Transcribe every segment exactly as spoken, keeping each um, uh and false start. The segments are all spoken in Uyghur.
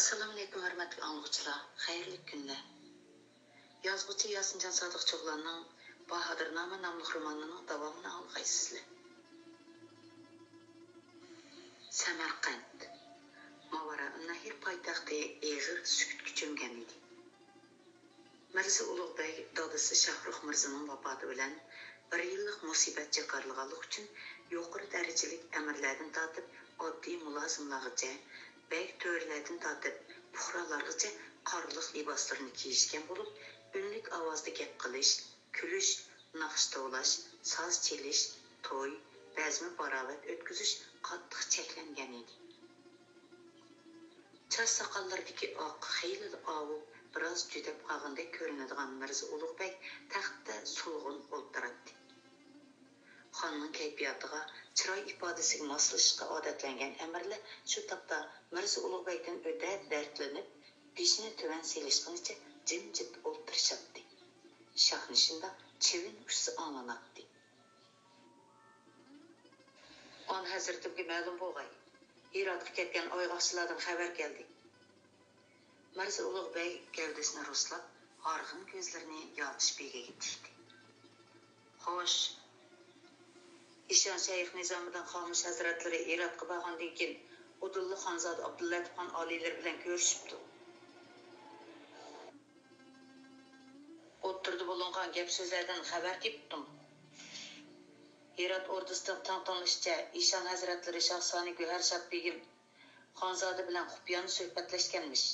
ئەسسالامۇئەلەيكۇم، ھۆرمەتلىك ئاڭلىغۇچىلار، خەيرلىك كۈنلەر. يازغۇچى ياسىنجان سادىق چوغلاننىڭ باھادىرنامە ناملىق رومانىنىڭ داۋامىنى ئاڭلىغايسىزلەر. سەمەرقەنت، ماۋارائۇننەھر پايتەختى ئېغىر سۈكۈتكە چۆمگەن ئىدى. مىرزا ئۇلۇغ بەگ دادىسى شاھرۇخ مىرزىنىڭ ۋاپاتى بىلەن بىر يىللىق مۇسىبەت جاكارلىغانلىقى ئۈچۈن، يۇقىرى دەرىجىلىك ئەمىرلەردىن تارتىپ ئاددىي مۇلازىملارغىچە، بەگ تۆرىلەردىن تارتىپ پۇقرالارغىچە قارىلىق لىباسلىرىنى كىيىشكەن بولۇپ، ئۈنلۈك ئاۋازدا گەپ قىلىش، كۈلۈش، ناخشا توۋلاش، ساز چېلىش، توي، بەزمە-باراۋەت ئۆتكۈزۈش قاتتىق چەكلەنگەن ئىدى. چاچ ساقاللىرىدىكى ئاق خېلىلا ئاۋۇپ، بىراز جۈدەپ قالغاندەك كۆرۈنىدىغان مىرزا ئۇلۇغ بەگ تەختتە سولغۇن ئولتۇراتتى. خاننىڭ كەيپىياتىغا، چىراي ئىپادىسىگە ماسلىشىشقا ئادەتلەنگەن ئەمىرلەر شۇ تاپتا مىرزا ئۇلۇغ بەگدىن ئۆتە دەردلىنىپ، بېشىنى تۆۋەن سېلىشقىنىچە جىمجىت ئولتۇرۇشاتتى. شاھنىشىندا چىۋىن ئۇچسا ئاڭلىناتتى. خان ھەزرىتىمگە مەلۇم بولغاي، ھىراتقا كەتكەن ئايغاقچىلاردىن خەۋەر كەلدى. مىرزا ئۇلۇغ بەگ گەۋدىسىنى رۇسلاپ، ھارغىن كۆزلىرىنى يالتىشىپ ئىگىگە تىكتى. خوش، ئىشان شەيخ نىزامىدىن خامۇش ھەزرەتلىرى ھىراتقا بارغاندىن كېيىن، ئۇدۇللا خانزادە ئابدۇللەتىپ خان ئالىيلىرى بىلەن كۆرۈشۈپتۇ. ئوتتۇرىدا بولۇنغان گەپ-سۆزلەردىن خەۋەر تېپىپتۇم. ھىرات ئوردىسىدىن تىڭ-تىڭلىشىچە، ئىشان ھەزرەتلىرى شاھسانى گۆھەرشاد بېگىم خانزادە بىلەن خۇپىيانە سۆھبەتلەشكەنمىش.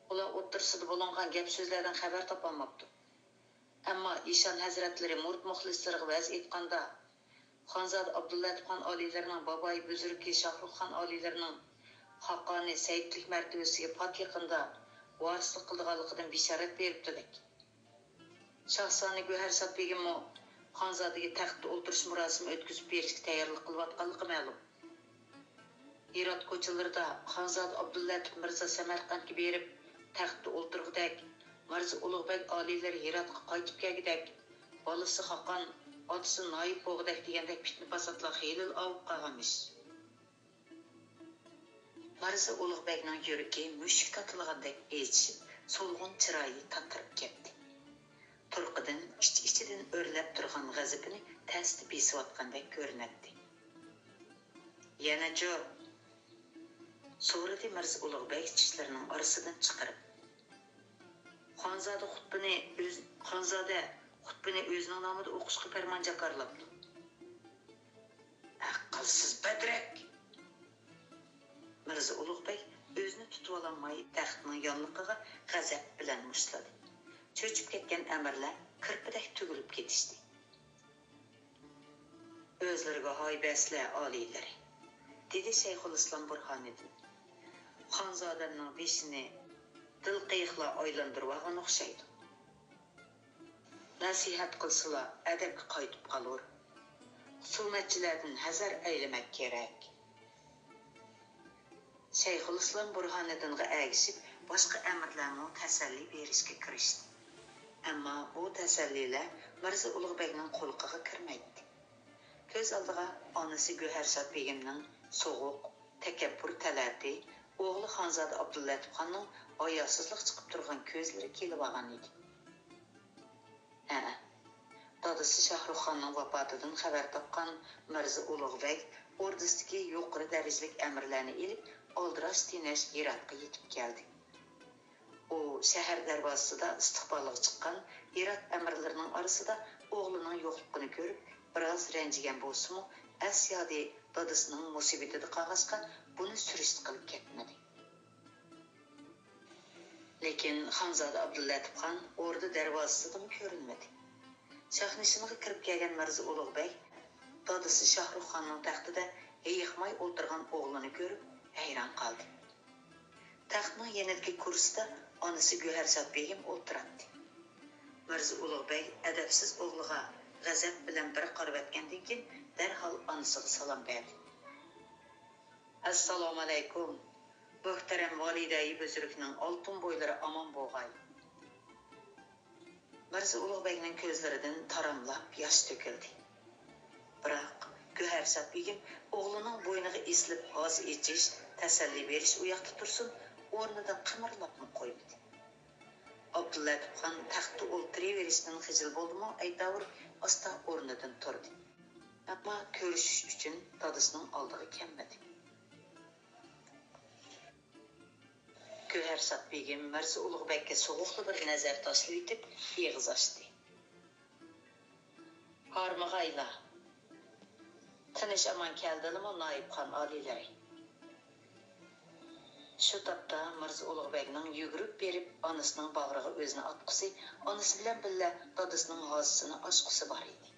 ئۇلار ئوتتۇرىسىدا بولۇنغان گەپ-سۆزلەردىن خەۋەر تاپالماپتۇ. ئەمما ئىشان ھەزرەتلىرى مۇرىت مۇخلىسلىرىغا ۋەز ئېيتقاندا، خانزادە ئابدۇللەتىپ خان ئالىيلىرىنىڭ بابايى بۈزرۈكى شاھرۇخ خان ئالىيلىرىنىڭ خاقانى سەيىدلىك مەرتىۋىسىگە پات يېقىندا ۋارىسلىق قىلىدىغانلىقىدىن بېشارەت بېرىپتىدەك. شاھسانى گۆھەرشاد بېگىممۇ خانزادىگە تەختتە ئولتۇرۇش مۇراسىمى ئۆتكۈزۈپ بېرىشكە تەييارلىق قىلىۋاتقانلىقى مەلۇم. ھىرات كوچىلىرىدا خانزادە ئابدۇللەتىپ مىرزا سەمەرقەنتكە بېرىپ تەختتە ئولتۇرغۇدەك، مىرزا ئۇلۇغ بەگ ئالىيلىرى ھىراتقا قايتىپ كەلگۈدەك، بالىسى خاقان ئاتىسى نايىپ بولغۇدەك دېگەندەك پىتنە-پاساتلار خېلىلا ئاۋۇپ قالغانمىش. مىرزا ئۇلۇغ بەگنىڭ يۈرىكى مۈشۈك تاتىلىغاندەك ئېچىشىپ، سولغۇن چىرايى تاتىرىپ كەتتى. تۇرقىدىن ئىچ-ئىچىدىن ئۆرلەپ تۇرغان غەزىپىنى تەستە بېسىۋاتقاندەك كۆرۈنەتتى. يەنە جور؟ سورىدى مىرزا ئۇلۇغ بەگ چىشلىرىنىڭ ئارىسىدىن چىقىرىپ. خانزادە خۇتبىنى ئۆز، خانزادە خۇتبىنى ئۆزىنىڭ نامىدا ئوقۇشقا پەرمان جاكارلاپتۇ. ئەقىلسىز بەدرەك! مىرزا ئۇلۇغ بەگ ئۆزىنى تۇتۇۋالالماي تەختنىڭ يانلىقىغا غەزەپ بىلەن مۇشتلىدى. چۆچۈپ كەتكەن ئەمىرلەر كىرپىدەك تۈگۈلۈپ كېتىشتى. ئۆزلىرىگە ھاي بەرسىلە ئالىيلىرى، دېدى شەيخۇلئىسلام بۇرھانىدىن. خانزادەمنىڭ بېشىنى دىل قېيىقلار ئايلاندۇرۇۋالغان ئوخشايدۇ. نەسىھەت قىلسىلا ئەدەپكە قايتىپ قالۇر. خۇسۇمەتچىلەردىن ھەزەر ئەيلىمەك كېرەك. شەيخۇلئىسلام بۇرھانىدىنغا ئەگىشىپ، باشقا ئەمىرلەرمۇ تەسەللى بېرىشكە كىرىشتى. ئەمما بۇ تەسەللىلەر مىرزا ئۇلۇغ بەگنىڭ قۇلىقىغا كىرمەيتتى. كۆز ئالدىغا ئانىسى گۆھەرشاد بېگىمنىڭ سوغۇق، تەكەببۇر تەلەتى، ئوغلى خانزادە ئابدۇللەتىپ خاننىڭ ھاياسىزلىق چىقىپ تۇرغان كۆزلىرى كېلىۋالغان ئىدى. ھە، دادىسى شاھرۇخ خاننىڭ ۋاپاتىدىن خەۋەر تاپقان مىرزا ئۇلۇغ بەگ ئوردىسىدىكى يۇقىرى دەرىجىلىك ئەمىرلەرنى ئېلىپ، ئالدىراش-تىنەش ھىراتقا يېتىپ كەلدى. ئۇ شەھەر دەرۋازىسىدا ئىستىقبالغا چىققان ھىرات ئەمىرلىرىنىڭ ئارىسىدا ئوغلىنىڭ يوقلۇقىنى كۆرۈپ، بىراز رەنجىگەن بولسىمۇ، ئەس-يادى دادىسىنىڭ مۇسىبىتىدە قالغاچقا، بۇنى سۈرۈشتە قىلىپ كەتمىدى. لېكىن خانزادە ئابدۇللەتىپ خان ئوردا دەرۋازىسىدىمۇ كۆرۈنمىدى. شاھنىشىنغا كىرىپ كەلگەن مىرزا ئۇلۇغ بەگ دادىسى شاھرۇخ خاننىڭ تەختىدە ھېيىقماي ئولتۇرغان ئوغلىنى كۆرۈپ ھەيران قالدى. تەختنىڭ يېنىدىكى كۇرسىدا ئانىسى گۆھەرشاد بېگىم ئولتۇراتتى. مىرزا ئۇلۇغ بەگ ئەدەپسىز ئوغلىغا غەزەپ بىلەن بىر قارىۋەتكەندىن كېيىن، دەرھال ئانىسىغا سالام بەردى. ئەسسالامۇئەلەيكۇم، مۆھتەرەم ۋالىدەيى بۈزرۈكنىڭ ئالتۇن بويلىرى ئامان بولغاي. مىرزا ئۇلۇغ بەگنىڭ كۆزلىرىدىن تاراملاپ ياش تۆكۈلدى. بىراق، گۆھەرشاد بېگىم ئوغلىنىڭ بوينىغا ئېسىلىپ ھازا ئېچىش، تەسەللى بېرىش ئۇ ياقتا تۇرسۇن، ئورنىدىن قىمىرلاپمۇ قويمىدى. ئابدۇللەتىپ خان تەختتە ئولتۇرۇۋېرىشتىن خىجىل بولدىمۇ، ئەيتاۋۇر ئاستا ئورنىدىن تۇردى. ئەمما كۆرۈشۈش ئۈچۈن دادىسىنىڭ ئالدىغا كەلمىدى. گۆھەرسات بېگىم مىرزا ئۇلۇغ بەگكە سوغۇقلا بىر نەزەر تاشلىۋېتىپ، ئېغىز ئاچتى. ھارمىغايلا! تىنچ-ئامان كەلدىلىمۇ، نايىپ خان ئالىيلىرى؟ شۇ تاپتا مىرزا ئۇلۇغ بەگنىڭ يۈگۈرۈپ بېرىپ ئانىسىنىڭ باغرىغا ئۆزىنى ئاتقۇسى، ئانىسى بىلەن بىللە دادىسىنىڭ ھازىسىنى ئاچقۇسى بار ئىدى.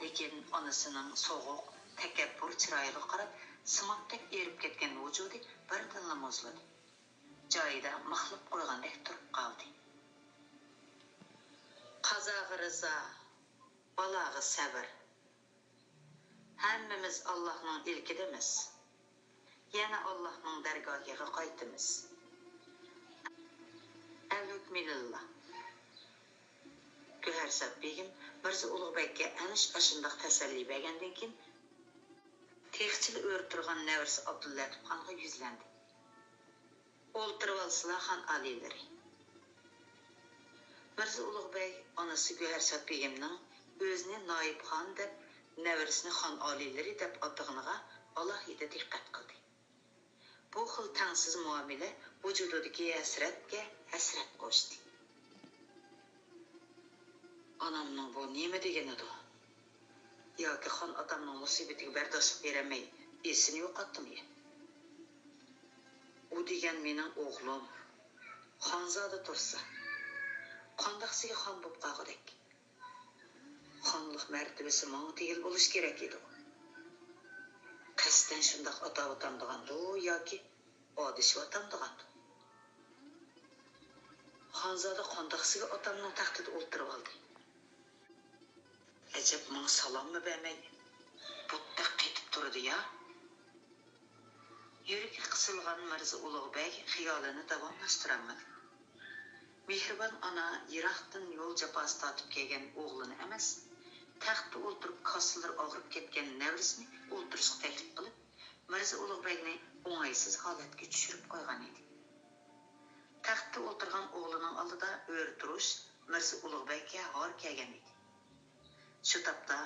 لېكىن ئانىسىنىڭ سوغۇق، تەكەببۇر چىرايىغا قاراپ، سىمابتەك ئېرىپ كەتكەن ۋۇجۇدى بىردىنلا مۇزلىدى. جايىدا مىخلاپ قويغاندەك تۇرۇپ قالدى. قازاغا رىزا، بالاغا سەۋر. ھەممىمىز ئاللاھنىڭ ئىلكىدىمىز. يەنە ئاللاھنىڭ دەرگاھىغا قايتىمىز. ئەل ھۆكمى لىللا. گۆھەرسات بېگىم مىرزا ئۇلۇغ بەگكە ئەنە ئاشۇنداق تەسەللى بەرگەندىن كېيىن، تېخىچىلا ئۆرە تۇرغان نەۋرىسى ئابدۇللەتىپ خانغا يۈزلەندى. ئولتۇرۇۋالسىلا، خان ئالىيلىرى. مىرزا ئۇلۇغ بەگ ئانىسى گۆھەرسات بېگىمنىڭ ئۆزىنى نايىپ خان دەپ، نەۋرىسىنى خان ئالىيلىرى دەپ ئاتىغىنىغا ئالاھىدە دىققەت قىلدى. بۇ خىل تەڭسىز مۇئامىلە ۋۇجۇدىدىكى ھەسرەتكە ھەسرەت قوشتى. ئانامنىڭ بۇ نېمە دېگىنىدۇ؟ ياكى خان ئاتامنىڭ مۇسىبىتىگە بەرداشلىق بېرەلمەي ئېسىنى يوقاتتىمۇ يا؟ ئۇ دېگەن مېنىڭ ئوغلۇم. خانزادە تۇرسا، قانداقسىگە خان بولۇپ قالغۇدەك؟ خانلىق مەرتىۋىسى ماڭا تېگىل بولۇشى كېرەك ئىدىغۇ؟ قەستەن شۇنداق ئاتاۋاتامدىغاندۇ ياكى ئادىشىۋاتامدىغاندۇ؟ خانزادە قانداقسىگە ئاتامنىڭ تەختىدە ئولتۇرۇۋالدى؟ ئەجەب، ماڭا سالاممۇ بەرمەي، بۇتتەك قېتىپ تۇرىدۇ يا؟ يۈرىكى قىسىلغان مىرزا ئۇلۇغ بەگ خىيالىنى داۋاملاشتۇرالمىدى. مېھرىبان ئانا يىراقتىن يول جاپاسى تارتىپ كەلگەن ئوغلىنى ئەمەس، تەختتە ئولتۇرۇپ كاسىلىرى ئاغرىپ كەتكەن نەۋرىسىنى ئولتۇرۇشقا تەكلىپ قىلىپ، مىرزا ئۇلۇغ بەگنى ئوڭايسىز ھالەتكە چۈشۈرۈپ قويغان ئىدى. تەختتە ئولتۇرغان ئوغلىنىڭ ئالدىدا ئۆرە تۇرۇش مىرزا ئۇلۇغ بەگكە ھار كەلگەن ئىدى. شۇ تاپتا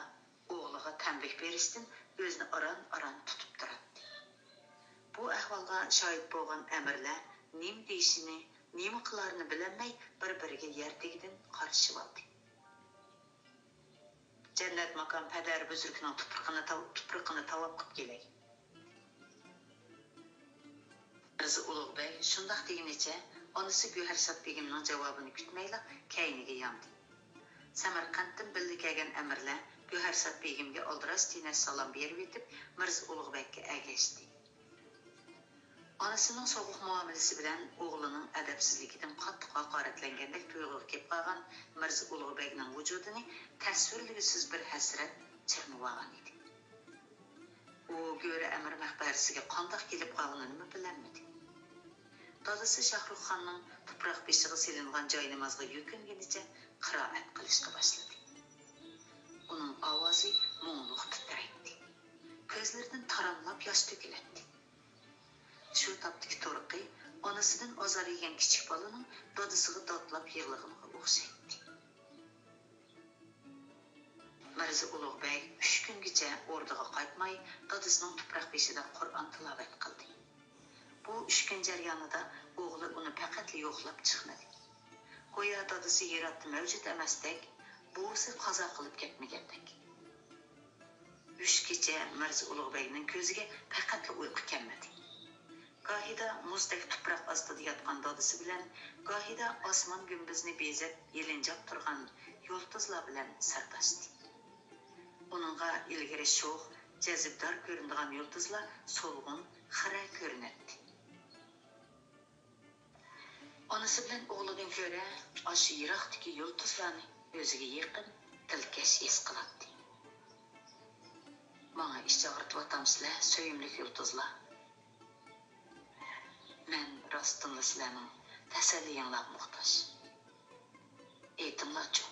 ئوغلىغا تەنبىھ بېرىشتىن ئۆزىنى ئاران-ئاران تۇتۇپ تۇراتتى. بۇ ئەھۋالغا شاھىت بولغان ئەمىرلەر نېمە دېيىشىنى، نېمە قىلارىنى بىلەلمەي، بىر-بىرىگە يەر تېگىدىن قارىشىۋالدى. جەننەت ماكان پەدەر بۈزرۈكنىڭ تۇپرىقىنى تاۋ-، تۇپرىقىنى تاۋاپ قىپ كېلەي. مىرزا ئۇلۇغ بەگ شۇنداق دېگىنىچە، ئانىسى گۆھەرسات بېگىمنىڭ جاۋابىنى كۈتمەيلا كەينىگە ياندى. سەمەرقەنتتىن بىللە كەلگەن ئەمىرلەر گۆھەرسات بېگىمگە ئالدىراش تىنەش سالام بېرىۋېتىپ، مىرزا ئۇلۇغ بەگكە ئەگەشتى. ئانىسىنىڭ سوغۇق مۇئامىلىسى بىلەن ئوغلىنىڭ ئەدەپسىزلىكىدىن قاتتىق ھاقارەتلەنگەندەك تۇيغۇغا كېلىپ قالغان مىرزا ئۇلۇغ بەگنىڭ ۋۇجۇدىنى تەسۋىرلىگۈسىز بىر ھەسرەت چىرمىۋالغان ئىدى. ئۇ گۆرە ئەمىر مەقبەرىسىگە قانداق كېلىپ قالغىنىنىمۇ بىلەلمىدى. دادىسى شاھرۇخخاننىڭ تۇپراق بېشىغا سېلىنغان جاينامازغا يۈكۈنگىنىچە قىرائەت قىلىشقا باشلىدى. ئۇنىڭ ئاۋازى مۇڭلۇق تىترەيتتى. كۆزلىرىدىن تاراملاپ ياش تۆكۈلەتتى. شۇ تاپتىكى تۇرقى ئانىسىدىن ئازار يېگەن كىچىك بالىنىڭ دادىسىغا داتلاپ يىغلىغىنىغا ئوخشايتتى. مىرزا ئۇلۇغ بەگ ئۈچ كۈنگىچە ئوردىغا قايتماي، دادىسىنىڭ تۇپراق بېشىدا قۇرئان تىلاۋەت قىلدى. بۇ ئۈچ كۈن جەريانىدا ئوغلى ئۇنى پەقەتلا يوقلاپ چىقمىدى. گويا دادىسى يىراقتا مەۋجۇت ئەمەستەك، بوۋىسى قازا قىلىپ كەتمىگەندەك. ئۈچ كېچە مىرزا ئۇلۇغ بەگنىڭ كۆزىگە پەقەتلا ئۇيقۇ كەلمىدى. گاھىدا مۇزدەك تۇپراق ئاستىدا ياتقان دادىسى بىلەن، گاھىدا ئاسمان گۈمبىزىنى بېزەپ يېلىنجاپ تۇرغان يۇلتۇزلار بىلەن سىرداشتى. ئۇنىڭغا ئىلگىرى شوخ، جەزبىدار كۆرۈنىدىغان يۇلتۇزلار سولغۇن، خىرە كۆرۈنەتتى. ئانىسى بىلەن ئوغلىدىن كۆرە ئاشۇ يىراقتىكى يۇلتۇزلارنى ئۆزىگە يېقىن، دىلكەش ھېس قىلاتتى. ماڭا ئىچ ئاغرىتىۋاتامسىلەر، سۆيۈملۈك يۇلتۇزلار. مەن راستتىنلا سىلەرنىڭ تەسەللىيىڭلارغا موھتاج. ئېيتىڭلارچۇ،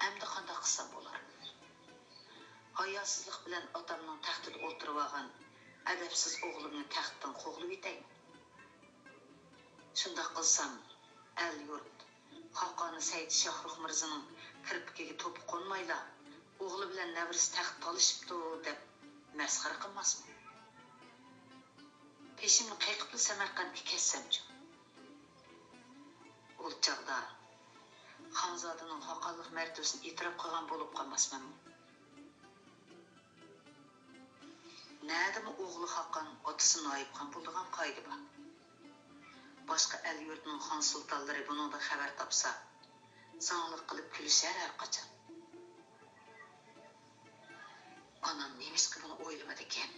ئەمدى قانداق قىلسام بولار؟ ھاياسىزلىق بىلەن ئاتامنىڭ تەختىدە ئولتۇرۇۋالغان ئەدەپسىز ئوغلۇمنى تەختتىن قوغلىۋېتەيمۇ؟ شۇنداق قىلسام، ئەل-يۇرت، خاقانى سەئىد شاھرۇخ مىرزىنىڭ كىرپىكىگە توپا قونمايلا، ئوغلى بىلەن نەۋرىسى تەخت تالىشىپتۇ دەپ مەسخىرە قىلماسمۇ؟ پېشىمنى قېقىپلا سەمەرقەنتكە كەتسەمچۇ؟ ئۇ چاغدا خانزادىنىڭ خاقانلىق مەرتىۋىسىنى ئېتىراپ قىلغان بولۇپ قالماسمەنمۇ؟ نەدىمۇ ئوغلى خاقان، ئاتىسى نايىپخان بولىدىغان قائىدە بار. باشقا ئەل-يۇرتنىڭ خان-سۇلتانلىرى بۇنىڭدىن خەۋەر تاپسا، زاڭلىق قىلىپ كۈلۈشەر ھەر قاچان. ئانام نېمىشقا بۇنى ئويلىمىدىكىن؟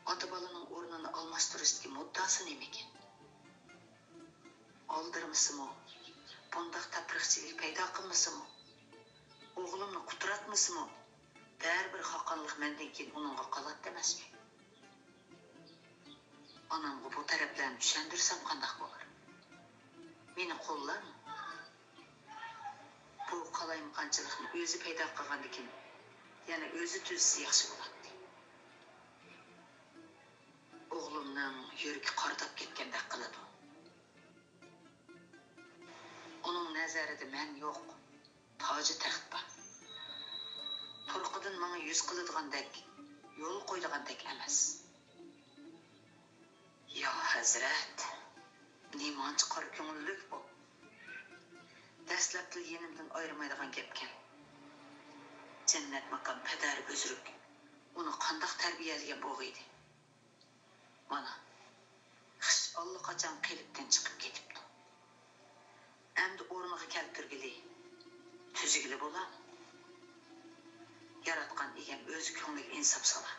ئاتا-بالىنىڭ ئورنىنى ئالماشتۇرۇشتىكى مۇددىئاسى نېمىكىن؟ ئالدىرىمىسىمۇ، بۇنداق تەپرىقىچىلىك پەيدا قىلمىسىمۇ، ئوغلۇمنى قۇتراتمىسىمۇ، بەرىبىر خاقانلىق مەندىن كېيىن ئۇنىڭغا قالاتتى ئەمەسمۇ؟ ئانامغا بۇ تەرەپلەرنى چۈشەندۈرسەم قانداق بولار؟ مېنى قوللارمۇ؟ بۇ قالايمىقانچىلىقنى ئۆزى پەيدا قىلغاندىكىن، يەنە ئۆزى تۈزسە ياخشى بولاتتى. ئوغلۇمنىڭ يۈرىكى قارىداپ كەتكەندەك قىلىدۇ. ئۇنىڭ نەزەرىدە مەن يوق، تاجى تەخت بار. تۇرقىدىن ماڭا يۈز قىلىدىغاندەك، يول قويىدىغاندەك ئەمەس. يا ھەزرەت، نېمانچە قارا كۆڭۈللۈك بۇ! دەسلەپتىلا يېنىمدىن ئايرىمايدىغان گەپكەن. جەننەت ماكان پەدەر بۈزرۈك ئۇنى قانداق تەربىيەلىگەن بوغىيدى؟ مانا، خىش ئاللىقاچان قېلىپتىن چىقىپ كېتىپتۇ. ئەمدى ئورنىغا كەلتۈرگىلى، تۈزىگىلى بولا. ياراتقان ئىگەم ئۆز كۆڭلىگە ئىنساپ سالا.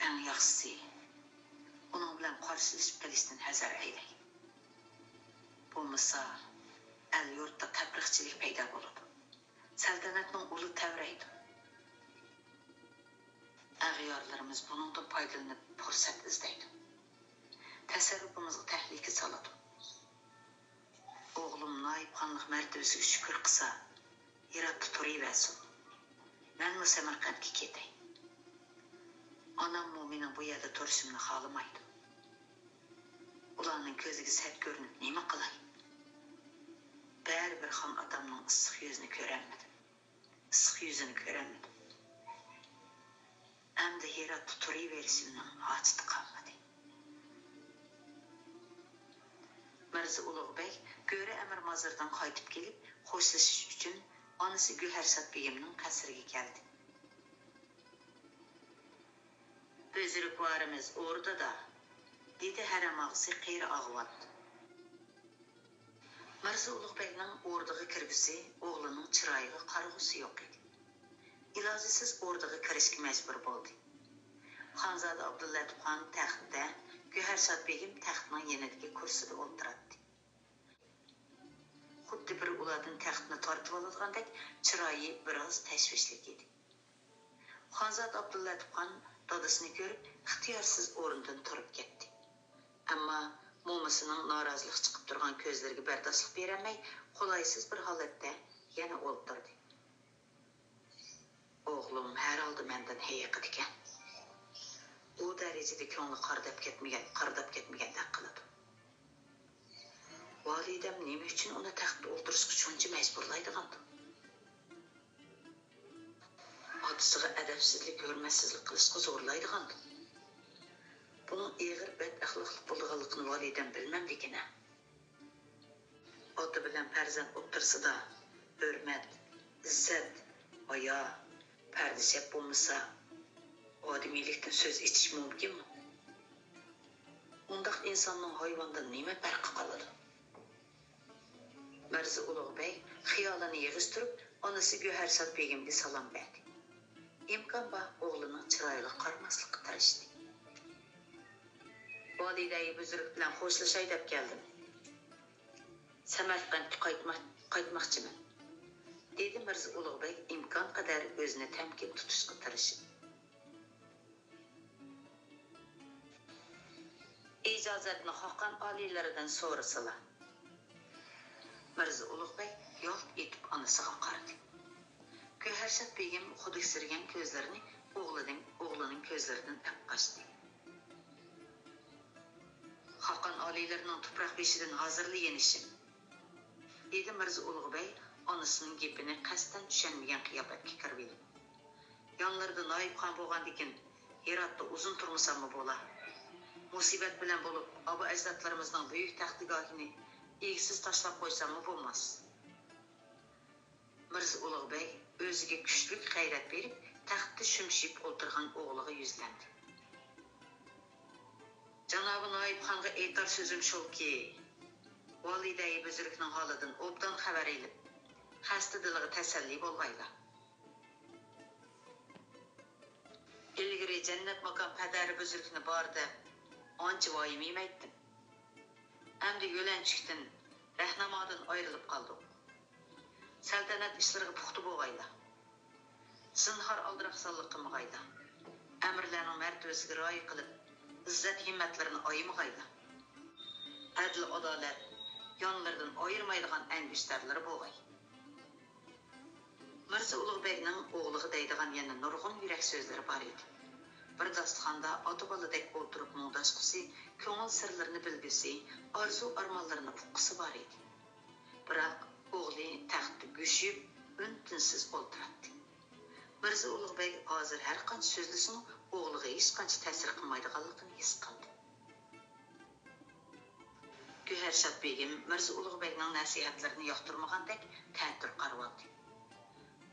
ئەڭ ياخشىسى، ئۇنىڭ بىلەن قارشىلىشىپ قېلىشتىن ھەزەر ئەيلەي. بولمىسا، ئەل-يۇرتتا تەپرىقىچىلىك پەيدا بولىدۇ. سەلتەنەتنىڭ ئۇلى تەۋرەيدۇ. ئەغيارلىرىمىز بۇنىڭدىن پايدىلىنىپ پۇرسەت ئىزدەيدۇ. تەسەررۇپىمىزغا تەھلىكە سالىدۇ. ئوغلۇم نايىپخانلىق مەرتىۋىسىگە شۈكۈر قىلسا، ھىراتتا تۇرۇۋەرسۇن. مەنمۇ سەمەرقەنتكە كېتەي. ئاناممۇ مېنىڭ بۇ يەردە تۇرۇشۇمنى خالىمايدۇ. ئۇلارنىڭ كۆزىگە سەت كۆرۈنۈپ نېمە قىلاي؟ بەرىبىر خان ئاتامنىڭ ئىسسىق يۈزىنى كۆرەلمىدىم. ئىسسىق يۈزىنى كۆرەلمىدىم. ئەمدى ھىراتتا تۇرۇۋېرىشىمنىڭ ھاجىتى قالمىدى. مىرزا ئۇلۇغ بەگ گۆرە ئەمىر مازىردىن قايتىپ كېلىپ، خوشلىشىش ئۈچۈن ئانىسى گۆھەرشاد بېگىمنىڭ قەسرىگە كەلدى. بۈزرۈكۋارىمىز ئوردىدا، دېدى ھەرەم ئاغىسى قېرى ئاغۋات. مىرزا ئۇلۇغ بەگنىڭ ئوردىغا كىرگۈسى ئوغلىنىڭ چىرايىغا قارىغۇسى يوق ئىدى. ئىلاجىسىز ئوردىغا كىرىشكە مەجبۇر بولدى. خانزادە ئابدۇللەتىپ خان تەختتە، گۆھەرشاد بېگىم تەختنىڭ يېنىدىكى كۇرسىدا ئولتۇراتتى. خۇددى بىرى ئۇلاردىن تەختنى تارتىۋالىدىغاندەك، چىرايى بىراز تەشۋىشلىك ئىدى. خانزادە ئابدۇللەتىپ خان دادىسىنى كۆرۈپ، ئىختىيارسىز ئورنىدىن تۇرۇپ كەتتى. ئەمما مومىسىنىڭ نارازىلىق چىقىپ تۇرغان كۆزلىرىگە بەرداشلىق بېرەلمەي، قولايسىز بىر ھالەتتە يەنە ئولتۇردى. ئوغلۇم ھەرھالدا مەندىن ھېيىقىدىكەن. ئۇ دەرىجىدە كۆڭلى قارىداپ كەتمىگەن، قارىداپ كەتمىگەندەك قىلىدۇ. ۋالىدەم نېمە ئۈچۈن ئۇنى تەختتە ئولتۇرۇشقا شۇنچە مەجبۇرلايدىغاندۇ؟ ئاتىسىغا ئەدەپسىزلىك، ھۆرمەتسىزلىك قىلىشقا زورلايدىغاندۇ؟ بۇنىڭ ئېغىر بەتئەخلاقلىق بولىدىغانلىقىنى ۋالىدەم بىلمەمدىكىن-ھە؟ ئاتا بىلەن پەرزەنت ئوتتۇرىسىدا ھۆرمەت، ئىززەت، ھايا، پەردە-شەپ بولمىسا، ئادىمىيلىكتىن سۆز ئېچىش مۇمكىنمۇ؟ ئۇنداق ئىنساننىڭ ھايۋاندىن نېمە پەرقى قالىدۇ؟ مىرزا ئۇلۇغ بەگ خىيالىنى يىغىشتۇرۇپ، ئانىسى گۆھەرشاد بېگىمگە سالام بەردى. ئىمكان بار ئوغلىنىڭ چىرايىغا قارىماسلىققا تىرىشتى. ۋالىدەي بۈزرۈك بىلەن خوشلىشاي دەپ كەلدىم. سەمەرقەنتكە قايتما-، قايتماقچىمەن، دېدى مىرزا ئۇلۇغ بەگ ئىمكان قەدەر ئۆزىنى تەمكىن تۇتۇشقا تىرىشىپ. ئىجازەتنى خاقان ئالىيلىرىدىن سورىسىلا. مىرزا ئۇلۇغ بەگ يالت ئېتىپ ئانىسىغا قارىدى. گۆھەرشاد بېگىم خۇدۈكسىرىگەن كۆزلىرىنى ئوغلىنىڭ، ئوغلىنىڭ كۆزلىرىدىن ئەپ قاچتى. ئالىيلىرىنىڭ تۇپراق بېشىدىن ھازىرلا يېنىشىم، دېدى مىرزا ئۇلۇغ بەگ ئانىسىنىڭ گېپىنى قەستەن چۈشەنمىگەن قىياپەتكە كىرىۋېلىپ. يانلىرىدا نايىپ خان بولغاندىكىن، ھىراتتا ئۇزۇن تۇرمىساممۇ بولا. مۇسىبەت بىلەن بولۇپ، ئابا-ئەجدادلىرىمىزنىڭ بۈيۈك تەختىگاھىنى ئىگىسىز تاشلاپ قويساممۇ بولماس. مىرزا ئۇلۇغ بەگ ئۆزىگە كۈچلۈك غەيرەت بېرىپ، تەختتە شۈمشىيىپ ئولتۇرغان ئوغلىغا يۈزلەندى. جانابى نايىپ خانغا ئېيتار سۆزۈم شۇكى، ۋالىدەي بۈزرۈكنىڭ ھالىدىن ئوبدان خەۋەر ئېلىپ، خەستە دىلىغا تەسەللى بولغايلا. ئىلگىرى جەننەت ماكان پەدەرى بۈزرۈكنى بار دەپ، ئانچە ۋايىمە يېمەيتتىم. ئەمدى يۆلەنچۈكتىن، رەھنامادىن ئايرىلىپ قالدۇق. سەلتەنەت ئىشلىرىغا پۇختا بولغايلا. زىنھار ئالدىراقسانلىق قىلمىغايلا. ئەمىرلەرنىڭ مەرتىۋىسىگە رىئايە قىلىپ، ئىززەت-ھىممەتلىرىنى ئايىمىغايلا. ئەدىل-ئادالەت يانلىرىدىن ئايرىمايدىغان ئەنگۈشتەرلىرى بولغاي. مىرزا ئۇلۇغ بەگنىڭ ئوغلىغا دەيدىغان يەنە نۇرغۇن يۈرەك سۆزلىرى بار ئىدى. بىر داستىخاندا ئاتا-بالىدەك ئولتۇرۇپ مۇڭداشقۇسى، كۆڭۈل سىرلىرىنى بىلگۈسى، ئارزۇ-ئارمانلىرىنى ئۇققۇسى بار ئىدى. بىراق، ئوغلى تەختتە گۈشۈپ، ئۈن-تىنسىز ئولتۇراتتى. مىرزا ئۇلۇغ بەگ ھازىر ھەرقانچە سۆزلىسىمۇ، ئوغلىغا ھېچقانچە تەسىر قىلمايدىغانلىقىنى ھېس قىلدى. گۆھەرشاد بېگىم مىرزا ئۇلۇغ بەگنىڭ نەسىھەتلىرىنى ياقتۇرمىغاندەك تەتۈر قارىۋالدى.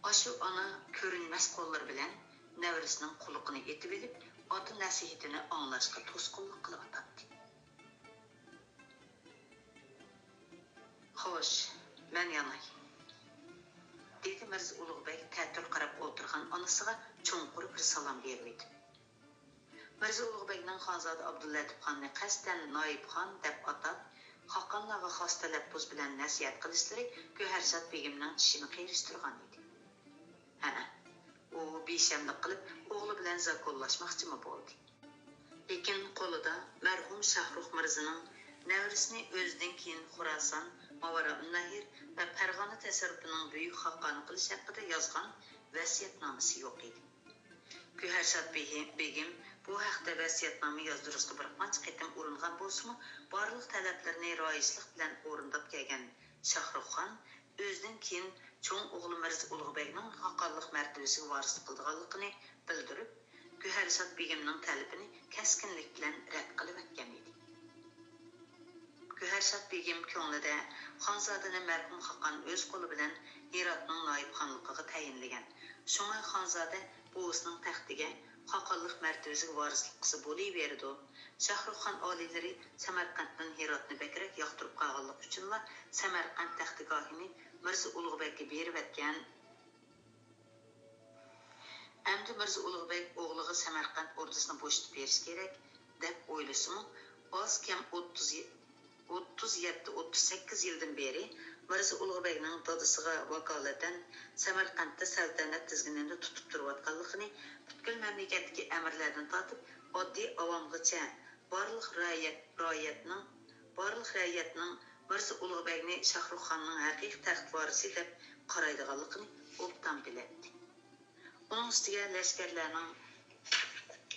ئاشۇ ئانا كۆرۈنمەس قوللىرى بىلەن نەۋرىسىنىڭ قۇلىقىنى ئېتىۋېلىپ، ئاتا نەسىھىتىنى ئاڭلاشقا توسقۇنلۇق قىلىۋاتاتتى. خوش، مەن ياناي، دېدى مىرزا ئۇلۇغ بەگ تەتۈر قاراپ ئولتۇرغان ئانىسىغا چوڭقۇر بىر سالام بېرىۋېتىپ. مىرزا ئۇلۇغ بەگنىڭ خانزادە ئابدۇللەتىپ خاننى قەستەن نايىپ خان دەپ ئاتاپ، خاقانلارغا خاس تەلەپپۇز بىلەن نەسىھەت قىلىشلىرى گۆھەرشاد بېگىمنىڭ چىشىنى قىيرىشتۇرغان ئىدى. ھەئە، ئۇ بىشەملىك قىلىپ، ئوغلى بىلەن زاكونلاشماقچىمۇ بولدى. لېكىن قولىدا مەرھۇم شاھرۇخ مىرزىنىڭ نەۋرىسىنى ئۆزىدىن كېيىن خوراسان، ماۋارائۇننەھر ۋە پەرغانە تەسەررۇپىنىڭ بۈيۈك خاقانى قىلىش ھەققىدە يازغان ۋەسىيەتنامىسى يوق ئىدى. گۆھەرشاد بېگىم، بېگىم بۇ ھەقتە ۋەسىيەتنامە يازدۇرۇشقا بىر قانچە قېتىم ئۇرۇنغان بولسىمۇ، بارلىق تەلەپلىرىنى رايىشلىق بىلەن ئورۇنداپ كەلگەن شاھرۇخ خان ئۆزىدىن كېيىن چوڭ ئوغلى مىرزا ئۇلۇغ بەگنىڭ خاقانلىق مەرتىۋىسىگە ۋارىسلىق قىلىدىغانلىقىنى بىلدۈرۈپ، گۆھەرشاد بېگىمنىڭ تەلىپىنى كەسكىنلىك بىلەن رەت قىلىۋەتكەن ئىدى. گۆھەرشاد بېگىم كۆڭلىدە خانزادىنى مەرھۇم خاقان ئۆز قولى بىلەن ھىراتنىڭ نايىپ خانلىقىغا تەيىنلىگەن. شۇڭا خانزادە بوۋىسىنىڭ تەختىگە، خاقانلىق مەرتىۋىسىگە ۋارىسلىق قىلسا بولۇۋېرىدۇ. شاھرۇخ خان ئالىيلىرى سەمەرقەنتتىن ھىراتنى بەكرەك ياقتۇرۇپ قالغانلىقى ئۈچۈنلا سەمەرقەنت تەختىگاھىنى مىرزا ئۇلۇغ بەگكە بېرىۋەتكەن. ئەمدى مىرزا ئۇلۇغ بەگ ئوغلىغا سەمەرقەنت ئوردىسىنى بوشىتىپ بېرىشى كېرەك، دەپ ئويلىسىمۇ، ئاز كەم ئوتتۇز، ئوتتۇز يەتتە، ئوتتۇز سەككىز يىلدىن بېرى مىرزا ئۇلۇغ بەگنىڭ دادىسىغا ۋاكالىتەن سەمەرقەنتتە سەلتەنەت تىزگىنىنى تۇتۇپ تۇرۇۋاتقانلىقىنى پۈتكۈل مەملىكەتتىكى ئەمىرلەردىن تارتىپ ئاددىي ئاۋامغىچە بارلىق رەئىيەت، رائىيەتنىڭ، بارلىق رەئىيەتنىڭ مىرزا ئۇلۇغ بەگنى شاھرۇخ خاننىڭ ھەقىقىي تەخت ۋارىسى دەپ قارايدىغانلىقىنى ئوبدان بىلەتتى. ئۇنىڭ ئۈستىگە لەشكەرلەرنىڭ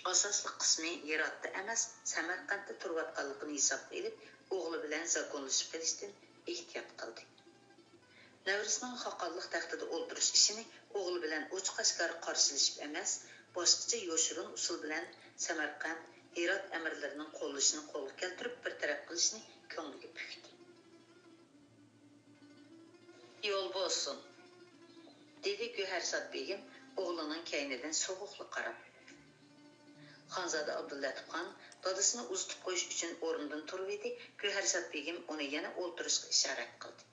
ئاساسلىق قىسمى ھىراتتا ئەمەس، سەمەرقەنتتە تۇرۇۋاتقانلىقىنى ھېسابقا ئېلىپ، ئوغلى بىلەن زاكونلىشىپ قېلىشتىن ئېھتىيات قىلدى. نەۋرىسىنىڭ خاقانلىق تەختىدە ئولتۇرۇش ئىشىنى ئوغلى بىلەن ئوچۇق-ئاشكارا قارشىلىشىپ ئەمەس، باشقىچە يوشۇرۇن ئۇسۇل بىلەن سەمەرقەنت، ھىرات ئەمىرلىرىنىڭ قوللىشىنى قولغا كەلتۈرۈپ بىر تەرەپ قىلىشنى كۆڭلىگە پۈكتى. يول بولسۇن، دېدى گۆھەرشاد بېگىم ئوغلىنىڭ كەينىدىن سوغۇقلا قاراپ. خانزادە ئابدۇللەتىپ خان دادىسىنى ئۇزىتىپ قويۇش ئۈچۈن ئورنىدىن تۇرۇۋىدى، گۆھەرشاد بېگىم ئۇنى يەنە ئولتۇرۇشقا ئىشارەت قىلدى.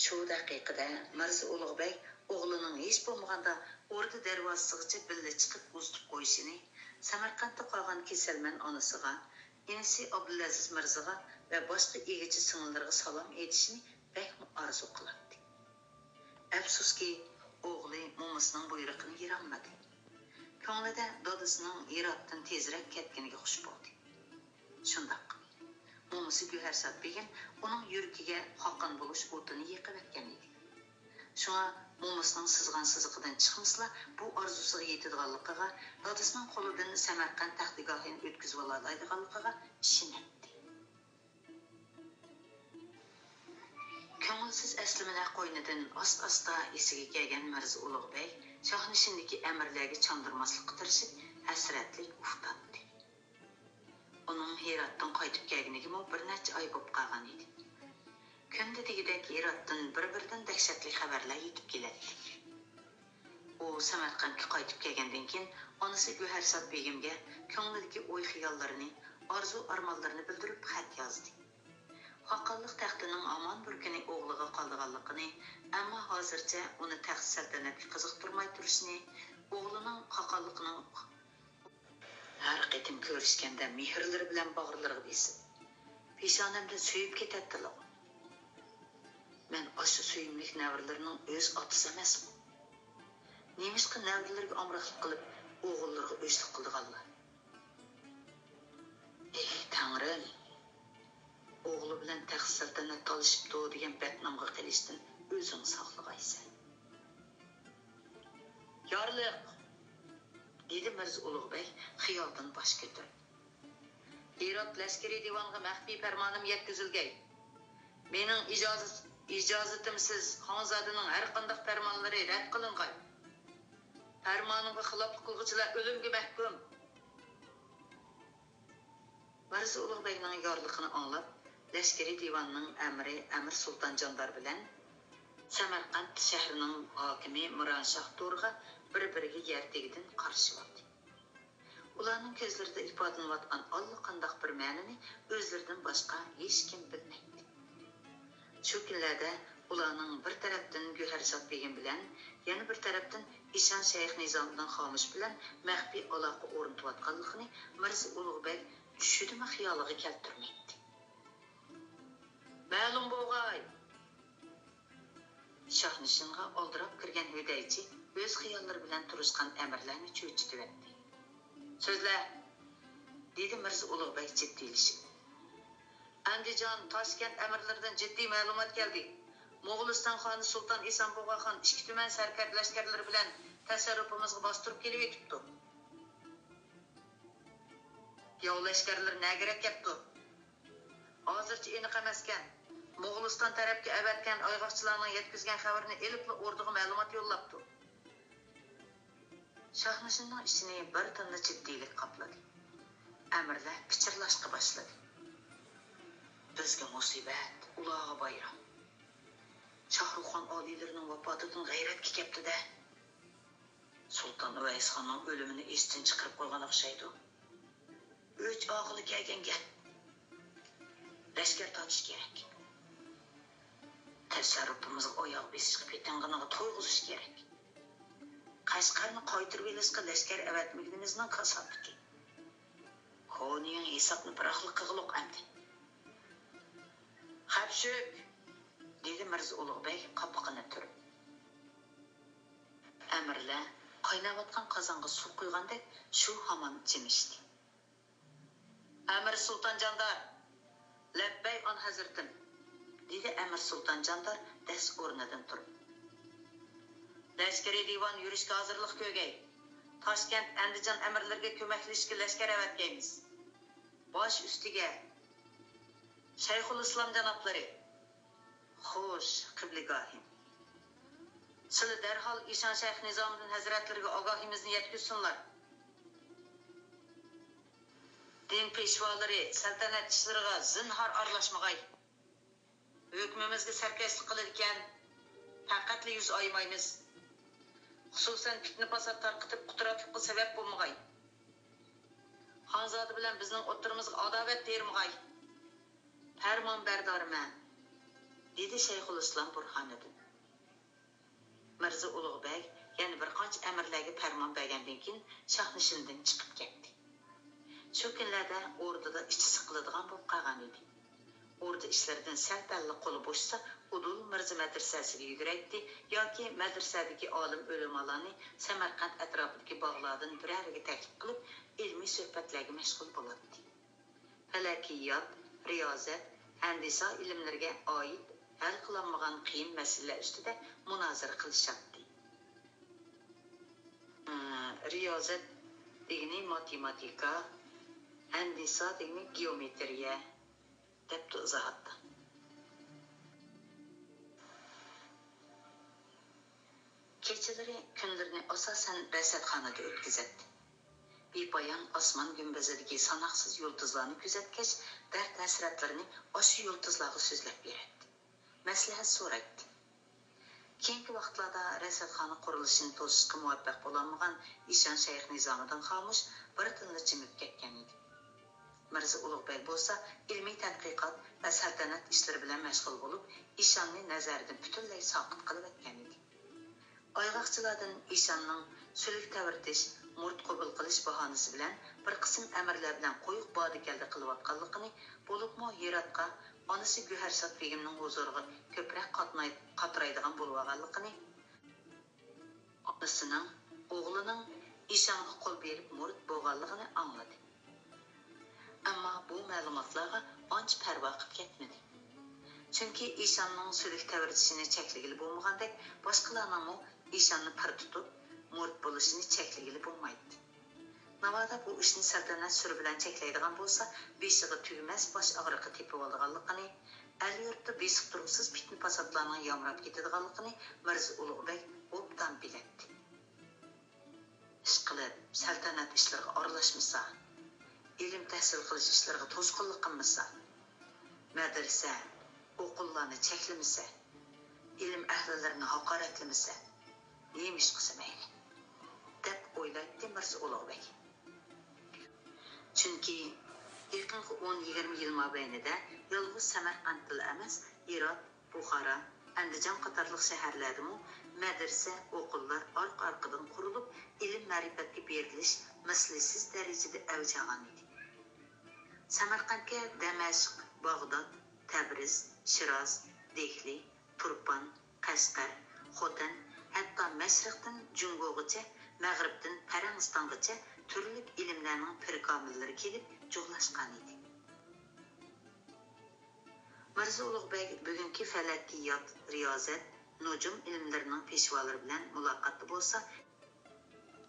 شۇ دەقىقىدە مىرزا ئۇلۇغ بەگ ئوغلىنىڭ ھېچ بولمىغاندا ئوردا دەرۋازىسىغىچە بىللە چىقىپ ئۇزىتىپ قويۇشىنى، سەمەرقەنتتە قالغان كېسەلمەن ئانىسىغا، ئىنىسى ئابدۇلئەزىز مىرزىغا ۋە باشقا ئىگىچى سىڭىللىرىغا سالام ئېيتىشنى بەكمۇ ئارزۇ قىلاتتى. ئەپسۇسكى، ئوغلى مومىسىنىڭ بۇيرۇقىنى يېرەلمىدى. كۆڭلىدە دادىسىنىڭ ھىراتتىن تېزرەك كەتكىنىگە خۇش بولدى. شۇنداق، مومىسى گۆھەرشاد بېگىم ئۇنىڭ يۈرىكىگە خاقان بولۇش ئوتىنى يېقىۋەتكەن ئىدى. شۇڭا مومىسىنىڭ سىزغان سىزىقىدىن چىقمىسىلا، بۇ ئارزۇسىغا يېتىدىغانلىقىغا، دادىسىنىڭ قولىدىن سەمەرقەنت تەختىگاھىنى ئۆتكۈزۈۋالالايدىغانلىقىغا ئىشىنەتتى. كۆڭۈلسىز ئەسلىمىلەر قوينىدىن ئاستا-ئاستا ئېسىگە كەلگەن مىرزا ئۇلۇغ بەگ شاھنىشىندىكى ئەمىرلەرگە چاندۇرماسلىققا تىرىشىپ، ھەسرەتلىك ئۇھ تارتتى. ئۇنىڭ ھىراتتىن قايتىپ كەلگىنىگىمۇ بىر نەچچە ئاي بولۇپ قالغان ئىدى. كۈندە دېگۈدەك ھىراتتىن بىر-بىرىدىن دەھشەتلىك خەۋەرلەر يېتىپ كېلەتتى. ئۇ سەمەرقەنتكە قايتىپ كەلگەندىن كېيىن، ئانىسى گۆھەرشاد بېگىمگە كۆڭلىدىكى ئوي-خىياللىرىنى، ئارزۇ-ئارمانلىرىنى بىلدۈرۈپ خەت يازدى. خاقانلىق تەختىنىڭ ھامان بىر كۈنى ئوغلىغا قالىدىغانلىقىنى، ئەمما ھازىرچە ئۇنى تەخت-سەلتەنەتكە قىزىقتۇرماي تۇرۇشىنى، ئوغلىنىڭ خاقانلىقنىڭ ھەر قېتىم كۆرۈشكەندە مېھىرلىرى بىلەن باغرىلىرىغا بېسىپ، پېشانەمدىن سۆيۈپ كېتەتتىلىغۇ. مەن ئاشۇ سۆيۈملۈك نەۋرىلىرىنىڭ ئۆز ئاتىسى ئەمەسمۇ؟ نېمىشقا نەۋرىلىرىگە ئامراقلىق قىلىپ، ئوغۇللىرىغا ئۆچلۈك قىلىدىغانلار؟ ئېھ، تەڭرىم! ئوغلى بىلەن تەخت-سەلتەنەت تالىشىپتۇ دېگەن بەتنامغا قېلىشتىن ئۆزۈڭ ساقلىغايسەن. يارلىق! دېدى مىرزا ئۇلۇغ بەگ خىيالدىن باش كۆتۈرۈپ. ھىرات لەشكىرىي دىۋانغا مەخپىي پەرمانىم يەتكۈزۈلگەي. مېنىڭ ئىجازىت-، ئىجازىتىمسىز خانزادىنىڭ ھەرقانداق پەرمانلىرى رەت قىلىنغاي. پەرمانىمغا خىلاپلىق قىلغۇچىلار ئۆلۈمگە مەھكۇم. مىرزا ئۇلۇغ بەگنىڭ يارلىقىنى ئاڭلاپ، لەشكىرىي دىۋاننىڭ ئەمىرى ئەمىر سۇلتان جاندار بىلەن سەمەرقەنت شەھىرىنىڭ ھاكىمى مىرانشاھ تۇرغا بىر-بىرىگە يەر تېگىدىن قارشى ئالدى. ئۇلارنىڭ كۆزلىرىدە ئىپادىلىنىۋاتقان ئاللىقانداق بىر مەنىنى ئۆزلىرىدىن باشقا ھېچكىم بىلمەيتتى. شۇ كۈنلەردە ئۇلارنىڭ بىر تەرەپتىن گۆھەرشاد بېگىم بىلەن، يەنە بىر تەرەپتىن ئىشان شەيخ نىزامىدىن خامۇش بىلەن مەخپىي ئالاقە ئورنىتىۋاتقانلىقىنى مىرزا ئۇلۇغ بەگ چۈشىدىمۇ خىيالىغا كەلتۈرمەيتتى. مەلۇم بولغاي! شاھنىشىنغا ئالدىراپ كىرگەن ھۆدەيچى ئۆز خىياللىرى بىلەن تۇرۇشقان ئەمىرلەرنى چۆچۈتۈۋەتتى. سۆزلە! دېدى مىرزا ئۇلۇغ بەگ جىددىيلىشىپ. ئەندىجان، تاشكەنت ئەمىرلىرىدىن جىددىي مەلۇمات كەلدى. موغۇلىستان خانى سۇلتان ئېسان بۇغا خان ئىككى تۈمەن سەركەردە لەشكەرلىرى بىلەن تەسەررۇپىمىزغا باستۇرۇپ كېلىۋېتىپتۇ. ياۋ لەشكەرلىرى نەگىرەك كەپتۇ؟ ھازىرچە ئېنىق ئەمەسكەن. موغۇلىستان تەرەپكە ئەۋەتكەن ئايغاقچىلارنىڭ يەتكۈزگەن خەۋىرىنى ئېلىپلا ئوردىغا مەلۇمات يوللاپتۇ. شاھنىشىننىڭ ئىچىنى بىر تىنلا جىددىيلىك قاپلىدى. ئەمىرلەر پىچىرلاشقا باشلىدى. بىزگە مۇسىبەت، ئۇلارغا بايرام. شاھرۇخخان ئالىيلىرىنىڭ ۋاپاتىدىن غەيرەتكە كەپتۇ-دە. سۇلتان ئۇۋەيسخاننىڭ ئۆلۈمىنى ئېستىن چىقىرىپ قويغان ئوخشايدۇ. ئۆچ ئاغىلى كەلگەن گەپ. لەشكەر تارتىش كېرەك. تەسەررۇپىمىزغا ئاياغ بېسىشقا پېتىنغىنىغا تويغۇزۇش كېرەك. قەشقەرنى قايتۇرۇۋېلىشقا لەشكەر ئەۋەتمىگىنىمىزنىڭ كاساپىتى. كونىيىڭ ھېسابنى بىراقلا قىغىلۇق ئەمدى. خەپشۈك! دېدى مىرزا ئۇلۇغ بەگ قاپىقىنى تۈرۈپ. ئەمىرلەر قايناۋاتقان قازانغا سۇ قۇيغاندەك شۇ ھامان جىمىشتى. ئەمىر سۇلتان جاندار! لەببەي ئان ھەزرىتىم! دېدى ئەمىر سۇلتان جاندار دەس ئورنىدىن تۇرۇپ. لەشكىرىي دىۋان يۈرۈشكە ھازىرلىق كۆرگەي. تاشكەنت، ئەندىجان ئەمىرلىرىگە كۆمەكلىشىشكە لەشكەر ئەۋەتكەيمىز. باش ئۈستىگە! شەيخۇلئىسلام جانابلىرى! خوش، قىبلىگاھىم. سىلى دەرھال ئىشان شەيخ نىزامىدىن ھەزرەتلىرىگە ئاگاھىمىزنى يەتكۈزسۇنلار. دىن پېشۋالىرى سەلتەنەت ئىشلىرىغا زىنھار ئارىلاشمىغاي. ھۆكمىمىزگە سەركەشلىك قىلىدىكەن، پەقەتلا يۈز ئايىمايمىز. خۇسۇسەن پىتنە-پاسات تارقىتىپ قۇتراتلىققا سەۋەب بولمىغاي. خانزادە بىلەن بىزنىڭ ئوتتۇرىمىزغا ئاداۋەت تېرىمىغاي. پەرمان بەردارى مەن، دېدى شەيخۇلئىسلام بۇرھانىدىن. مىرزا ئۇلۇغ بەگ يەنە بىر قانچە ئەمىرلەرگە پەرمان بەرگەندىن كېيىن، شاھنىشىندىن چىقىپ كەتتى. شۇ كۈنلەردە ئوردىدا ئىچى سىقىلىدىغان بولۇپ قالغان ئىدى. ئوردا ئىشلىرىدىن سەل-پەللا قولى بوشىسا، ئۇدۇل مىرزا مەدرىسەسىگە يۈگۈرەيتتى ياكى مەدرىسەدىكى ئالىم-ئۆلىمالارنى سەمەرقەنت ئەتراپىدىكى باغلاردىن بىرەرىگە تەكلىپ قىلىپ، ئىلمىي سۆھبەتلەرگە مەشغۇل بولاتتى. پەلەكىيات، رىيازەت، ھەندىسە ئىلىملىرىگە ئائىت ھەل قىلالمىغان قىيىن مەسىلىلەر ئۈستىدە مۇنازىرە قىلىشاتتى. رىيازەت دېگىنى ماتېماتىكا، ھەندىسە دېگىنى گېئومېتىرىيە، دەپتۇ ئىزاھاتتا. كېچىلىرى، كۈنلىرىنى ئاساسەن رەسەتخانىدا ئۆتكۈزەتتى. بىپايان ئاسمان گۈمبىزىدىكى ساناقسىز يۇلتۇزلارنى كۆزەتكەچ، دەرد-ھەسرەتلىرىنى ئاشۇ يۇلتۇزلارغا سۆزلەپ بېرەتتى. مەسلىھەت سورايتتى. كېيىنكى ۋاقىتلاردا رەسەتخانا قۇرۇلۇشىنى توسۇشقا مۇۋەپپەق بولالمىغان ئىشان شەيخ نىزامىدىن خامۇش بىر تىللا جىمىپ كەتكەن ئىدى. مىرزا ئۇلۇغ بەگ بولسا ئىلمىي تەتقىقات ۋە سەلتەنەت ئىشلىرى بىلەن مەشغۇل بولۇپ، ئىشاننى نەزەردىن پۈتۈنلەي ساقىت قىلىۋەتكەن ئىدى. ئايغاقچىلاردىن ئىشاننىڭ سۈلۈك تەۋرىتىش، مۇرىت قوبۇل قىلىش باھانىسى بىلەن بىر قىسىم ئەمىرلەر بىلەن قويۇق بادا-كەلدە قىلىۋاتقانلىقىنى، بولۇپمۇ ھىراتقا ئانىسى گۆھەرشاد بېگىمنىڭ ھۇزۇرىغا كۆپرەك قاتناي-، قاترايدىغان بولۇۋالغانلىقىنى، ئانىسىنىڭ ئوغلىنىڭ ئىشانغا قول بېرىپ مۇرىت بولغانلىقىنى ئاڭلىدى. ئەمما بۇ مەلۇماتلارغا ئانچە پەرۋا قىلىپ كەتمىدى. چۈنكى ئىشاننىڭ سۈلۈك تەۋرىتىشىنى چەكلىگىلى بولمىغاندەك، باشقىلارنىڭمۇ ئىشاننى پىر تۇتۇپ، مۇرىت بولۇشىنى چەكلىگىلى بولمايتتى. ناۋادا بۇ ئىشنى سەلتەنەت سۈرى بىلەن چەكلەيدىغان بولسا، بېشىغا تۈگىمەس باش ئاغرىقى تېپىۋالىدىغانلىقىنى، ئەل-يۇرتتا بېسىق-تۇرغۇسىز پىتنە-پاساتلارنىڭ يامراپ كېتىدىغانلىقىنى مىرزا ئۇلۇغ بەگ ئوبدان بىلەتتى. ئىشقىلىپ، سەلتەنەت ئىشلىرىغا ئارىلاشمىسا، ئىلىم تەھسىل قىلىش ئىشلىرىغا توسقۇنلۇق قىلمىسا، مەدرىسە، ئوقۇللارنى چەكلىمىسە، ئىلىم ئەھلىلىرىنى ھاقارەتلىمىسە، نېمە ئىش قىلسا مەيلى، دەپ ئويلايتتى مىرزا ئۇلۇغ بەگ. چۈنكى يېقىنقى ئون-يىگىرمە يىل مابەينىدە يالغۇز سەمەرقەنتتىلا ئەمەس، ھىرات، بۇخارا، ئەندىجان قاتارلىق شەھەرلەردىمۇ مەدرىسە، ئوقۇللار ئارقا-ئارقىدىن قۇرۇلۇپ، ئىلىم-مەرىپەتكە بېرىلىش مىسلىسىز دەرىجىدە ئەۋج ئالغان ئىدى. سەمەرقەنتكە دەمەشق، باغداد، تەبرىز، شىراز، دېھلى، تۇرپان، قەشقەر، خوتەن، ھەتتا مەشرىقتىن جۇڭگوغىچە، مەغرىبتىن پەرەڭىستانغىچە تۈرلۈك ئىلىملەرنىڭ پىركامىللىرى كېلىپ جۇغلاشقانىدى. مىرزا ئۇلۇغ بەگ بۈگۈنكى پەلەكىيات، رىيازەت، نۇجۇم ئىلىملىرىنىڭ پېشۋالىرى بىلەن مۇلاقاتتا بولسا،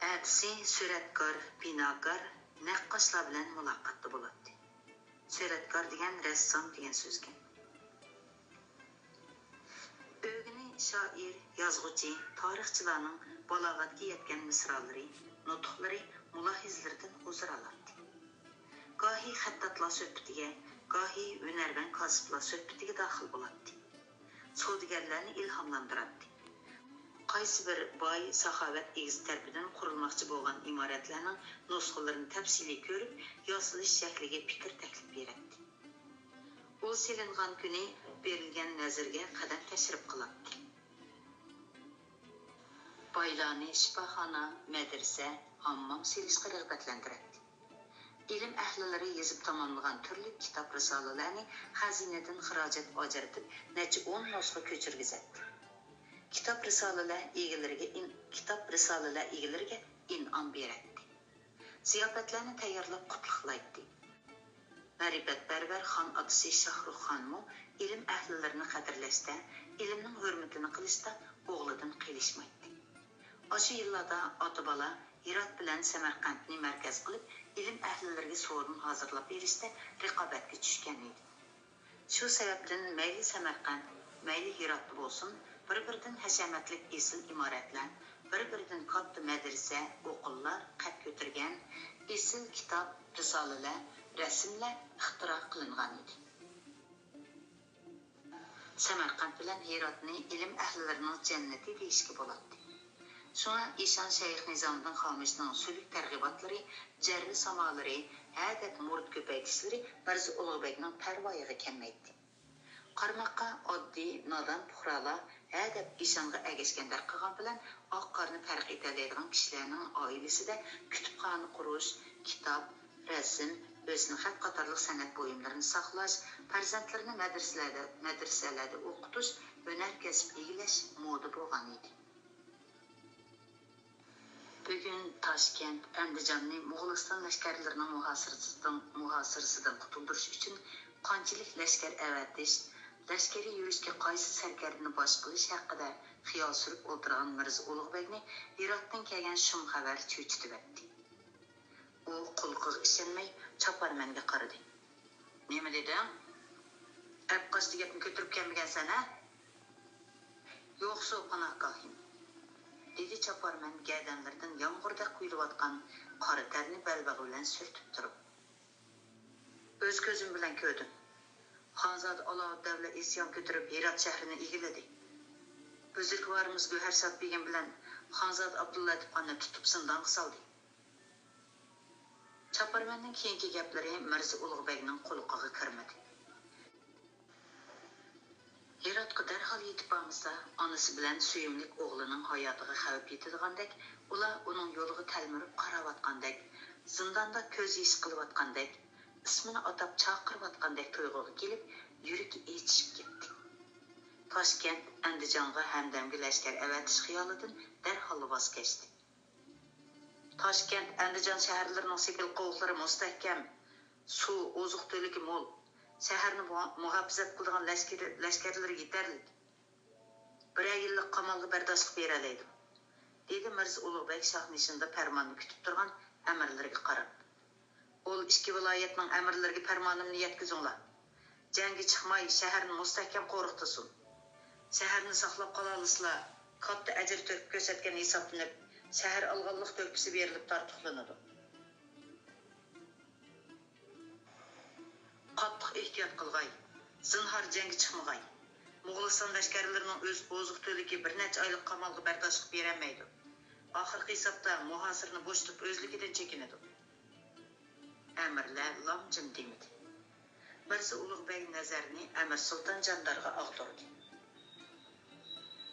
ئەتىسى سۈرەتكار، بىناكار، نەققاشلار بىلەن مۇلاقاتتا بولاتتى. سۈرەتكار دېگەن رەسسام دېگەن سۆزكەن. ئۆگىنى شائىر، يازغۇچى، تارىخچىلارنىڭ بالاغەتكە يەتكەن مىسرالىرى، نۇتۇقلىرى، مۇلاھىزىلىرىدىن ھۇزۇر ئالاتتى. گاھى خەتتاتلار سۆھبىتىگە، گاھى ھۈنەرۋەن كاسىپلار سۆھبىتىگە داخىل بولاتتى. سودىگەرلەرنى ئىلھاملاندۇراتتى. قايسى بىر باي ساخاۋەت ئىگىسى تەرىپىدىن قۇرۇلماقچى بولغان ئىمارەتلەرنىڭ نۇسخىلىرىنى تەپسىلىي كۆرۈپ، ياسىلىش شەكلىگە پىكىر تەكلىپ بېرەتتى. ئۇل سېلىنغان كۈنى بېرىلگەن نەزىرگە قەدەم تەشرىپ قىلاتتى. بايلارنى شىپاخانا، مەدرىسە، ھاممام سېلىشقا رىغبەتلەندۈرەتتى. ئىلىم ئەھلىلىرى يېزىپ تاماملىغان تۈرلۈك كىتاب-رىسالىلەرنى خەزىنىدىن خىراجەت ئاجرىتىپ، نەچچە ئون نۇسخا كۆچۈرگۈزەتتى. كىتاب-رىسالىلەر ئىگىلىرىگە ئىن-، كىتاب-رىسالىلەر ئىگىلىرىگە ئىنئام بېرەتتى. زىياپەتلەرنى تەييارلاپ قۇتلۇقلايتتى. مەرىپەتپەرۋەر خان ئاتىسى شاھرۇخ خانمۇ ئىلىم ئەھلىلىرىنى قەدىرلەشتە، ئىلىمنىڭ ھۆرمىتىنى قىلىشتا ئوغلىدىن قېلىشمايتتى. ئاشۇ يىللاردا ئاتا-بالا ھىرات بىلەن سەمەرقەنتنى مەركەز قىلىپ، ئىلىم ئەھلىلىرىگە سورۇن ھازىرلاپ بېرىشتە رىقابەتكە چۈشكەن ئىدى. شۇ سەۋەبتىن مەيلى سەمەرقەنت، مەيلى ھىراتتا بولسۇن، بىر-بىرىدىن ھەشەمەتلىك ئېسىل ئىمارەتلەر، بىر-بىرىدىن كاتتا مەدرىسە، ئوقۇللار قەد كۆتۈرگەن، ئېسىل كىتاب، رىسالىلەر، رەسىملەر ئىختىرا قىلىنغان ئىدى. سەمەرقەنت بىلەن ھىراتنى ئىلىم ئەھلىلىرىنىڭ جەننىتى دېيىشكە بولاتتى. شۇڭا ئىشان شەيخ نىزامىدىن خامۇشنىڭ سۈلۈك تەرغىباتلىرى، جەررى سامالىرى، ھە دەپ مۇرىت كۆپەيتىشلىرى مىرزا ئۇلۇغ بەگنىڭ پەرۋايىغا كەلمەيتتى. قارىماققا ئاددىي، نادان پۇقرالار ھە دەپ ئىشانغا ئەگەشكەندەك قىلغان بىلەن ئاق-قارىنى پەرق ئېتەلەيدىغان كىشىلەرنىڭ ئائىلىسىدە كۇتۇپخانا قۇرۇش، كىتاب، رەسىم، ھۆسنى خەت قاتارلىق سەنئەت بۇيۇملىرىنى ساقلاش، پەرزەنتلىرىنى مەدرىسىلەردە، مەدرىسەلەردە ئوقۇتۇش، ھۈنەر كەسىپ ئىگىلەش مودا بولغان ئىدى. بۈگۈن تاشكەنت، ئەندىجاننى موغۇلىستان لەشكەرلىرىنىڭ مۇھاسىرىسىدىن، مۇھاسىرىسىدىن قۇتۇلدۇرۇش ئۈچۈن قانچىلىك لەشكەر ئەۋەتىش، لەشكىرىي يۈرۈشكە قايسى سەركەردىنى باش قىلىش ھەققىدە خىيال سۈرۈپ ئولتۇرغان مىرزا ئۇلۇغ بەگنى ھىراتتىن كەلگەن شۇم خەۋەر چۆچۈتۈۋەتتى. ئۇ قۇلىقىغا ئىشەنمەي چاپارمەنگە قارىدى. نېمە دېدىڭ؟ ئەپقاچتى گەپنى كۆتۈرۈپ كەلمىگەنسەن ھە؟ يوقسۇ پاناھگاھىم. دېدى چاپارمەن گەدەنلىرىدىن يامغۇردەك قۇيۇلۇۋاتقان قارا تەرنى بەلبېغى بىلەن سۈرتۈپ تۇرۇپ. ئۆز كۆزۈم بىلەن كۆردۈم. خانزادە ئالاۋۇددەۋلە ئىسيان كۆتۈرۈپ ھىرات شەھىرىنى ئىگىلىدى. بۈزرۈكۋارىمىز گۆھەرشاد بېگىم بىلەن خانزادە ئابدۇللاتىپخاننى تۇتۇپ زىندانغا سالدى. چاپارمەننىڭ كېيىنكى گەپلىرى مىرزا ئۇلۇغ بەگنىڭ قۇلىقىغا كىرمىدى. ھىراتقا دەرھال يېتىپ بارمىسا، ئانىسى بىلەن سۆيۈملۈك ئوغلىنىڭ ھاياتىغا خەۋپ يېتىدىغاندەك، ئۇلار ئۇنىڭ يولىغا تەلمۈرۈپ قاراۋاتقاندەك، زىنداندا كۆز يېشى قىلىۋاتقاندەك، ئىسمىنى ئاتاپ چاقىرىۋاتقاندەك تۇيغۇغا كېلىپ، يۈرىكى ئېچىشىپ كەتتى. تاشكەنت، ئەندىجانغا ھەمدەمگە لەشكەر ئەۋەتىش خىيالىدىن دەرھاللا ۋاز كەچتى. تاشكەنت، ئەندىجان شەھەرلىرىنىڭ سېپىل قوۋۇقلىرى مۇستەھكەم، سۇ، ئوزۇق-تۈلۈكى مول، شەھەرنى مۇھا-، مۇھاپىزەت قىلىدىغان لەشكىرى-، لەشكەرلىرى يېتەرلىك. بىرەر يىللىق قامالغا بەرداشلىق بېرەلەيدۇ، دېدى مىرزا ئۇلۇغ بەگ شاھنىشىندا پەرماننى كۈتۈپ تۇرغان ئەمىرلىرىگە قاراپ. ئۇل ئىككى ۋىلايەتنىڭ ئەمىرلىرىگە پەرمانىمنى يەتكۈزۈڭلار. جەڭگە چىقماي، شەھەرنى مۇستەھكەم قورۇق تۇرسۇن. شەھەرنى ساقلاپ قالالىسىلا، كاتتا ئەجىر تۆھپە كۆرسەتكەن ھېسابلىنىپ، شەھەر ئالغانلىق تۆھپىسى بېرىلىپ تارتۇقلىنىدۇ. قاتتىق ئېھتىيات قىلغاي. زىنھار جەڭگە چىقمىغاي. موغۇلىستان لەشكەرلىرىنىڭ ئۆز ئوزۇق-تۈلۈكى بىر نەچچە ئايلىق قامالغا بەرداشلىق بېرەلمەيدۇ. ئاخىرقى ھېسابتا مۇھاسىرىنى بوشىتىپ ئۆزلۈكىدىن چېكىنىدۇ. ئەمىرلەر لام-جىم دېمىدى. مىرزا ئۇلۇغ بەگ نەزەرىنى ئەمىر سۇلتان جاندارغا ئاغدۇردى.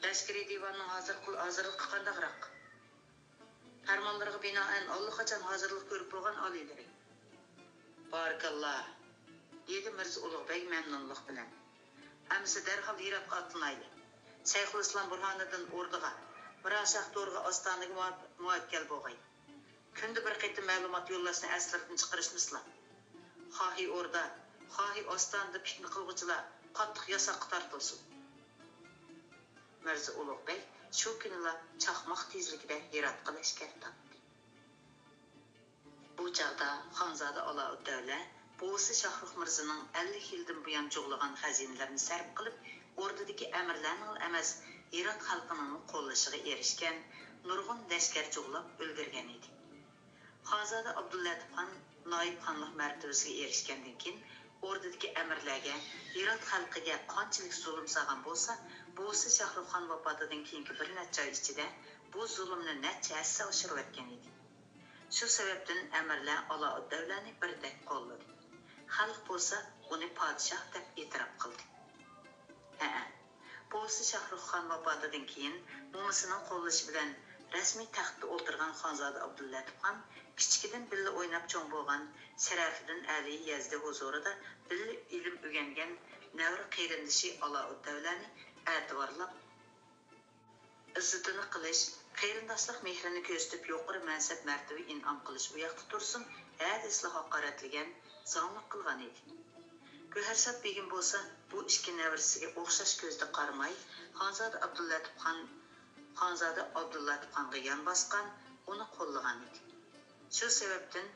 لەشكىرىي دىۋاننىڭ ھازىر قىل-، ھازىرلىقى قانداقراق؟ پەرمانلىرىغا بىنائەن ئاللىقاچان ھازىرلىق كۆرۈپ بولغان ئالىيلىرى. بارىكاللا، دېدى مىرزا ئۇلۇغ بەگ مەمنۇنلۇق بىلەن. ئەمىسە دەرھال ھىراتقا ئاتلىنايلى. شەيخۇلئىسلام بۇرھانىدىن ئوردىغا، مىران شاھ تورىغا، ئاستانىگە مۇۋاپ-، مۇۋەككەل بولغاي. كۈندە بىر قېتىم مەلۇمات يوللاشنى ئەسلىرىدىن چىقىرىشمىسىلا. خاھى ئوردا، خاھى ئاستانىدا پىتنە قىلغۇچىلار قاتتىق ياساققا تارتىلسۇن. مىرزا ئۇلۇغ بەگ شۇ كۈنىلا چاقماق تېزلىكىدە ھىراتقا لەشكەر تارتتى. بۇ چاغدا خانزادە ئالاۋۇددەۋلە بوۋىسى شاھرۇخ مىرزىنىڭ ئەللىك يىلدىن بۇيان جۇغلىغان خەزىنىلىرىنى سەرپ قىلىپ، ئوردىدىكى ئەمىرلەرنىڭلا ئەمەس، ھىرات خەلقىنىڭمۇ قوللىشىغا ئېرىشكەن نۇرغۇن لەشكەر جۇغلاپ ئۈلگۈرگەن ئىدى. خانزادە ئابدۇللەتىپخان نايىپ خانلىق مەرتىۋىسىگە ئېرىشكەندىن كېيىن، ئوردىدىكى ئەمىرلەرگە، ھىرات خەلقىگە قانچىلىك زۇلۇم سالغان بولسا، بوۋىسى شاھرۇخخان ۋاپاتىدىن كېيىنكى بىر نەچچە ئاي ئىچىدە بۇ زۇلۇمنى نەچچە ھەسسە ئاشۇرۇۋەتكەن ئىدى. شۇ سەۋەبتىن ئەمىرلەر ئالاۋۇددەۋلانى بىردەك قوللىدى. خەلق بولسا ئۇنى پادىشاھ دەپ ئېتىراپ قىلدى. ھەئە، بوۋىسى شاھرۇخخان ۋاپاتىدىن كېيىن، مومىسىنىڭ قوللىشى بىلەن رەسمىي تەختتە ئولتۇرغان خانزادە ئابدۇللەتىپخان كىچىكىدىن بىللە ئويناپ چوڭ بولغان شەرەپىدىن ئەلى يەزدى ھۇزۇرىدا بىللە ئىلىم ئۆگەنگەن نەۋرە قېرىندىشى ئالاۋۇددەۋلانى ئەتىۋارلاپ، ئىززىتىنى قىلىش، قېرىنداشلىق مېھرىنى كۆرسىتىپ، يۇقىرى مەنسەپ مەرتىۋە ئىنئام قىلىش ئۇ ياقتا تۇرسۇن، ھە دېسىلا ھاقارەتلىگەن، زاڭلىق قىلغان ئىدى. گۆھەرشاد بېگىم بولسا بۇ ئىككى نەۋرىسىگە ئوخشاش كۆزدە قارىماي، خانزادە ئابدۇللاتىپخان، خانزادە ئابدۇللاتىپخانغا يان باسقان، ئۇنى قوللىغان ئىدى. شۇ سەۋەبتىن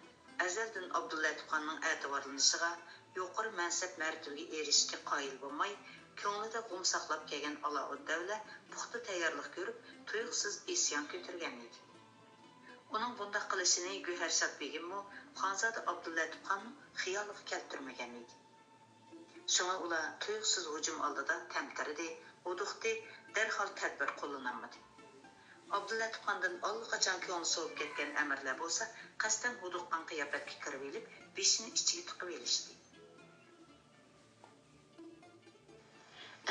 ئەزەلدىن ئابدۇللاتىپخاننىڭ ئەتىۋارلىنىشىغا، يۇقىرى مەنسەپ مەرتىۋىگە ئېرىشىشىگە قايىل بولماي، كۆڭلىدە غۇم ساقلاپ كەلگەن ئالاۋۇددەۋلە پۇختا تەييارلىق كۆرۈپ، تۇيۇقسىز ئىسيان كۆتۈرگەن ئىدى. ئۇنىڭ بۇنداق قىلىشىنى گۆھەرشاد بېگىممۇ خانزادە ئابدۇللاتىپخاننىڭ خىيالىغا كەلتۈرمىگەن ئىدى. شۇڭا ئۇلار تۇيۇقسىز ھۇجۇم ئالدىدا تەمتىرىدى، ھودۇقتى، دەرھال تەدبىر قوللىنالمىدى. ئابدۇللاتىپخاندىن ئاللىقاچان كۆڭلى سوۋۇپ كەتكەن ئەمىرلەر بولسا قەستەن ھودۇققان قىياپەتكە كىرىۋېلىپ، بېشىنى ئىچىگە تىقىۋېلىشتى.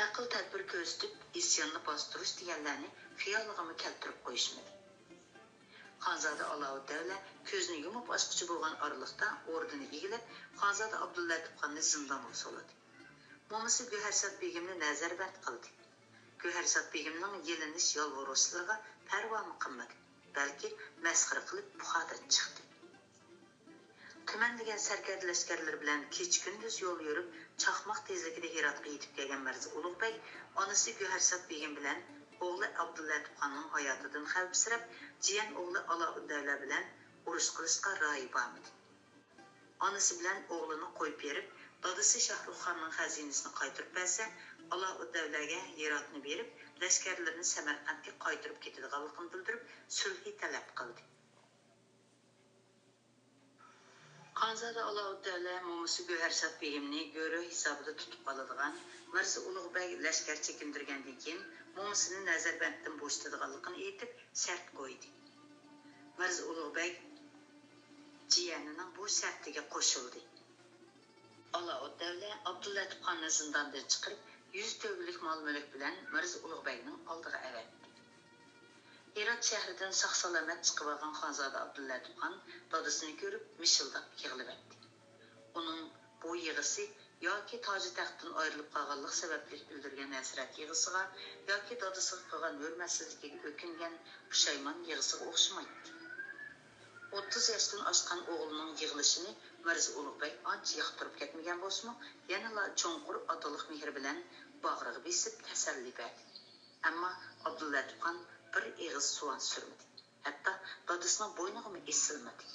ئەقىل تەدبىر كۆرسىتىپ، ئىسياننى باستۇرۇش دېگەنلەرنى خىيالىغىمۇ كەلتۈرۈپ قويۇشمىدى. خانزادە ئالاۋۇددەۋلە كۆزىنى يۇمۇپ ئاچقۇچە بولغان ئارىلىقتا ئوردىنى ئىگىلەپ، خانزادە ئابدۇللاتىپخاننى زىندانغا سولىدى. مومىسى گۆھەرشاد بېگىمنى نەزەربەند قىلدى. گۆھەرشاد بېگىمنىڭ يېلىنىش-يالۋۇرۇشلىرىغا پەرۋامۇ قىلمىدى، بەلكى مەسخىرە قىلىپ پۇخادىن چىقتى. تۈمەنلىگەن سەركەردە لەشكەرلىرى بىلەن كېچە-كۈندۈز يول يۈرۈپ، چاقماق تېزلىكىدە ھىراتقا يېتىپ كەلگەن مىرزا ئۇلۇغ بەگ ئانىسى گۆھەرشاد بېگىم بىلەن ئوغلى ئابدۇللاتىپخاننىڭ ھاياتىدىن خەۋپسىرەپ، جىيەن ئوغلى ئالاۋۇددەۋلە بىلەن ئۇرۇش قىلىشقا رايى بارمىدى. ئانىسى بىلەن ئوغلىنى قويۇپ بېرىپ، دادىسى شاھرۇخخاننىڭ خەزىنىسىنى قايتۇرۇپ بەرسە، ئالاۋۇددەۋلەگە ھىراتنى بېرىپ، لەشكەرلىرىنى سەمەرقەنتكە قايتۇرۇپ كېتىدىغانلىقىنى بىلدۈرۈپ، سۈلھى تەلەپ قىلدى. خانزادە ئالاۋۇددەۋلە مومىسى گۆھەرشاد بېگىمنى گۆرۈ ھېسابىدا تۇتۇپ قالىدىغان مىرزا ئۇلۇغ بەگ لەشكەر چېكىندۈرگەندىن كېيىن، مومىسىنى نەزەربەندتىن بوشىتىدىغانلىقىنى ئېيتىپ، شەرت قويدى. مىرزا ئۇلۇغ بەگ جىيەنىنىڭ بۇ شەرتىگە قوشۇلدى. ئالاۋۇددەۋلە ئابدۇللەتىپ خاننى زىنداندىن چىقىرىپ، يۈز تۆگىلىك مال-مۈلۈك بىلەن مىرزا ئۇلۇغ بەگنىڭ ئالدىغا ئەۋەتتى. ھىرات شەھىرىدىن ساق-سالامەت چىقىۋالغان خانزادە ئابدۇللەتىپ خان دادىسىنى كۆرۈپ، مىشىلداپ يىغلىۋەتتى. ئۇنىڭ بۇ يىغىسى ياكى تاجى تەختتىن ئايرىلىپ قالغانلىق سەۋەبلىك بىلدۈرگەن ھەسرەت يىغىسىغا، ياكى دادىسىغا قىلغان ھۆرمەتسىزلىكىگە ئۆكۈنگەن پۇشايمان يىغىسىغا ئوخشىمايتتى. ئوتتۇز ياشتىن ئاشقان ئوغلىنىڭ يىغلىشىنى مىرزا ئۇلۇغ بەگ ئانچە ياقتۇرۇپ كەتمىگەن بولسىمۇ، يەنىلا چوڭقۇر ئاتىلىق مېھرى بىلەن باغرىغا بېسىپ تەسەللى بەردى. ئەمما ئابدۇللەتىپ خان بىر ئېغىز سۇۋان سۈرمىدى. ھەتتا دادىسىنىڭ بوينىغىمۇ ئېسىلمىدى.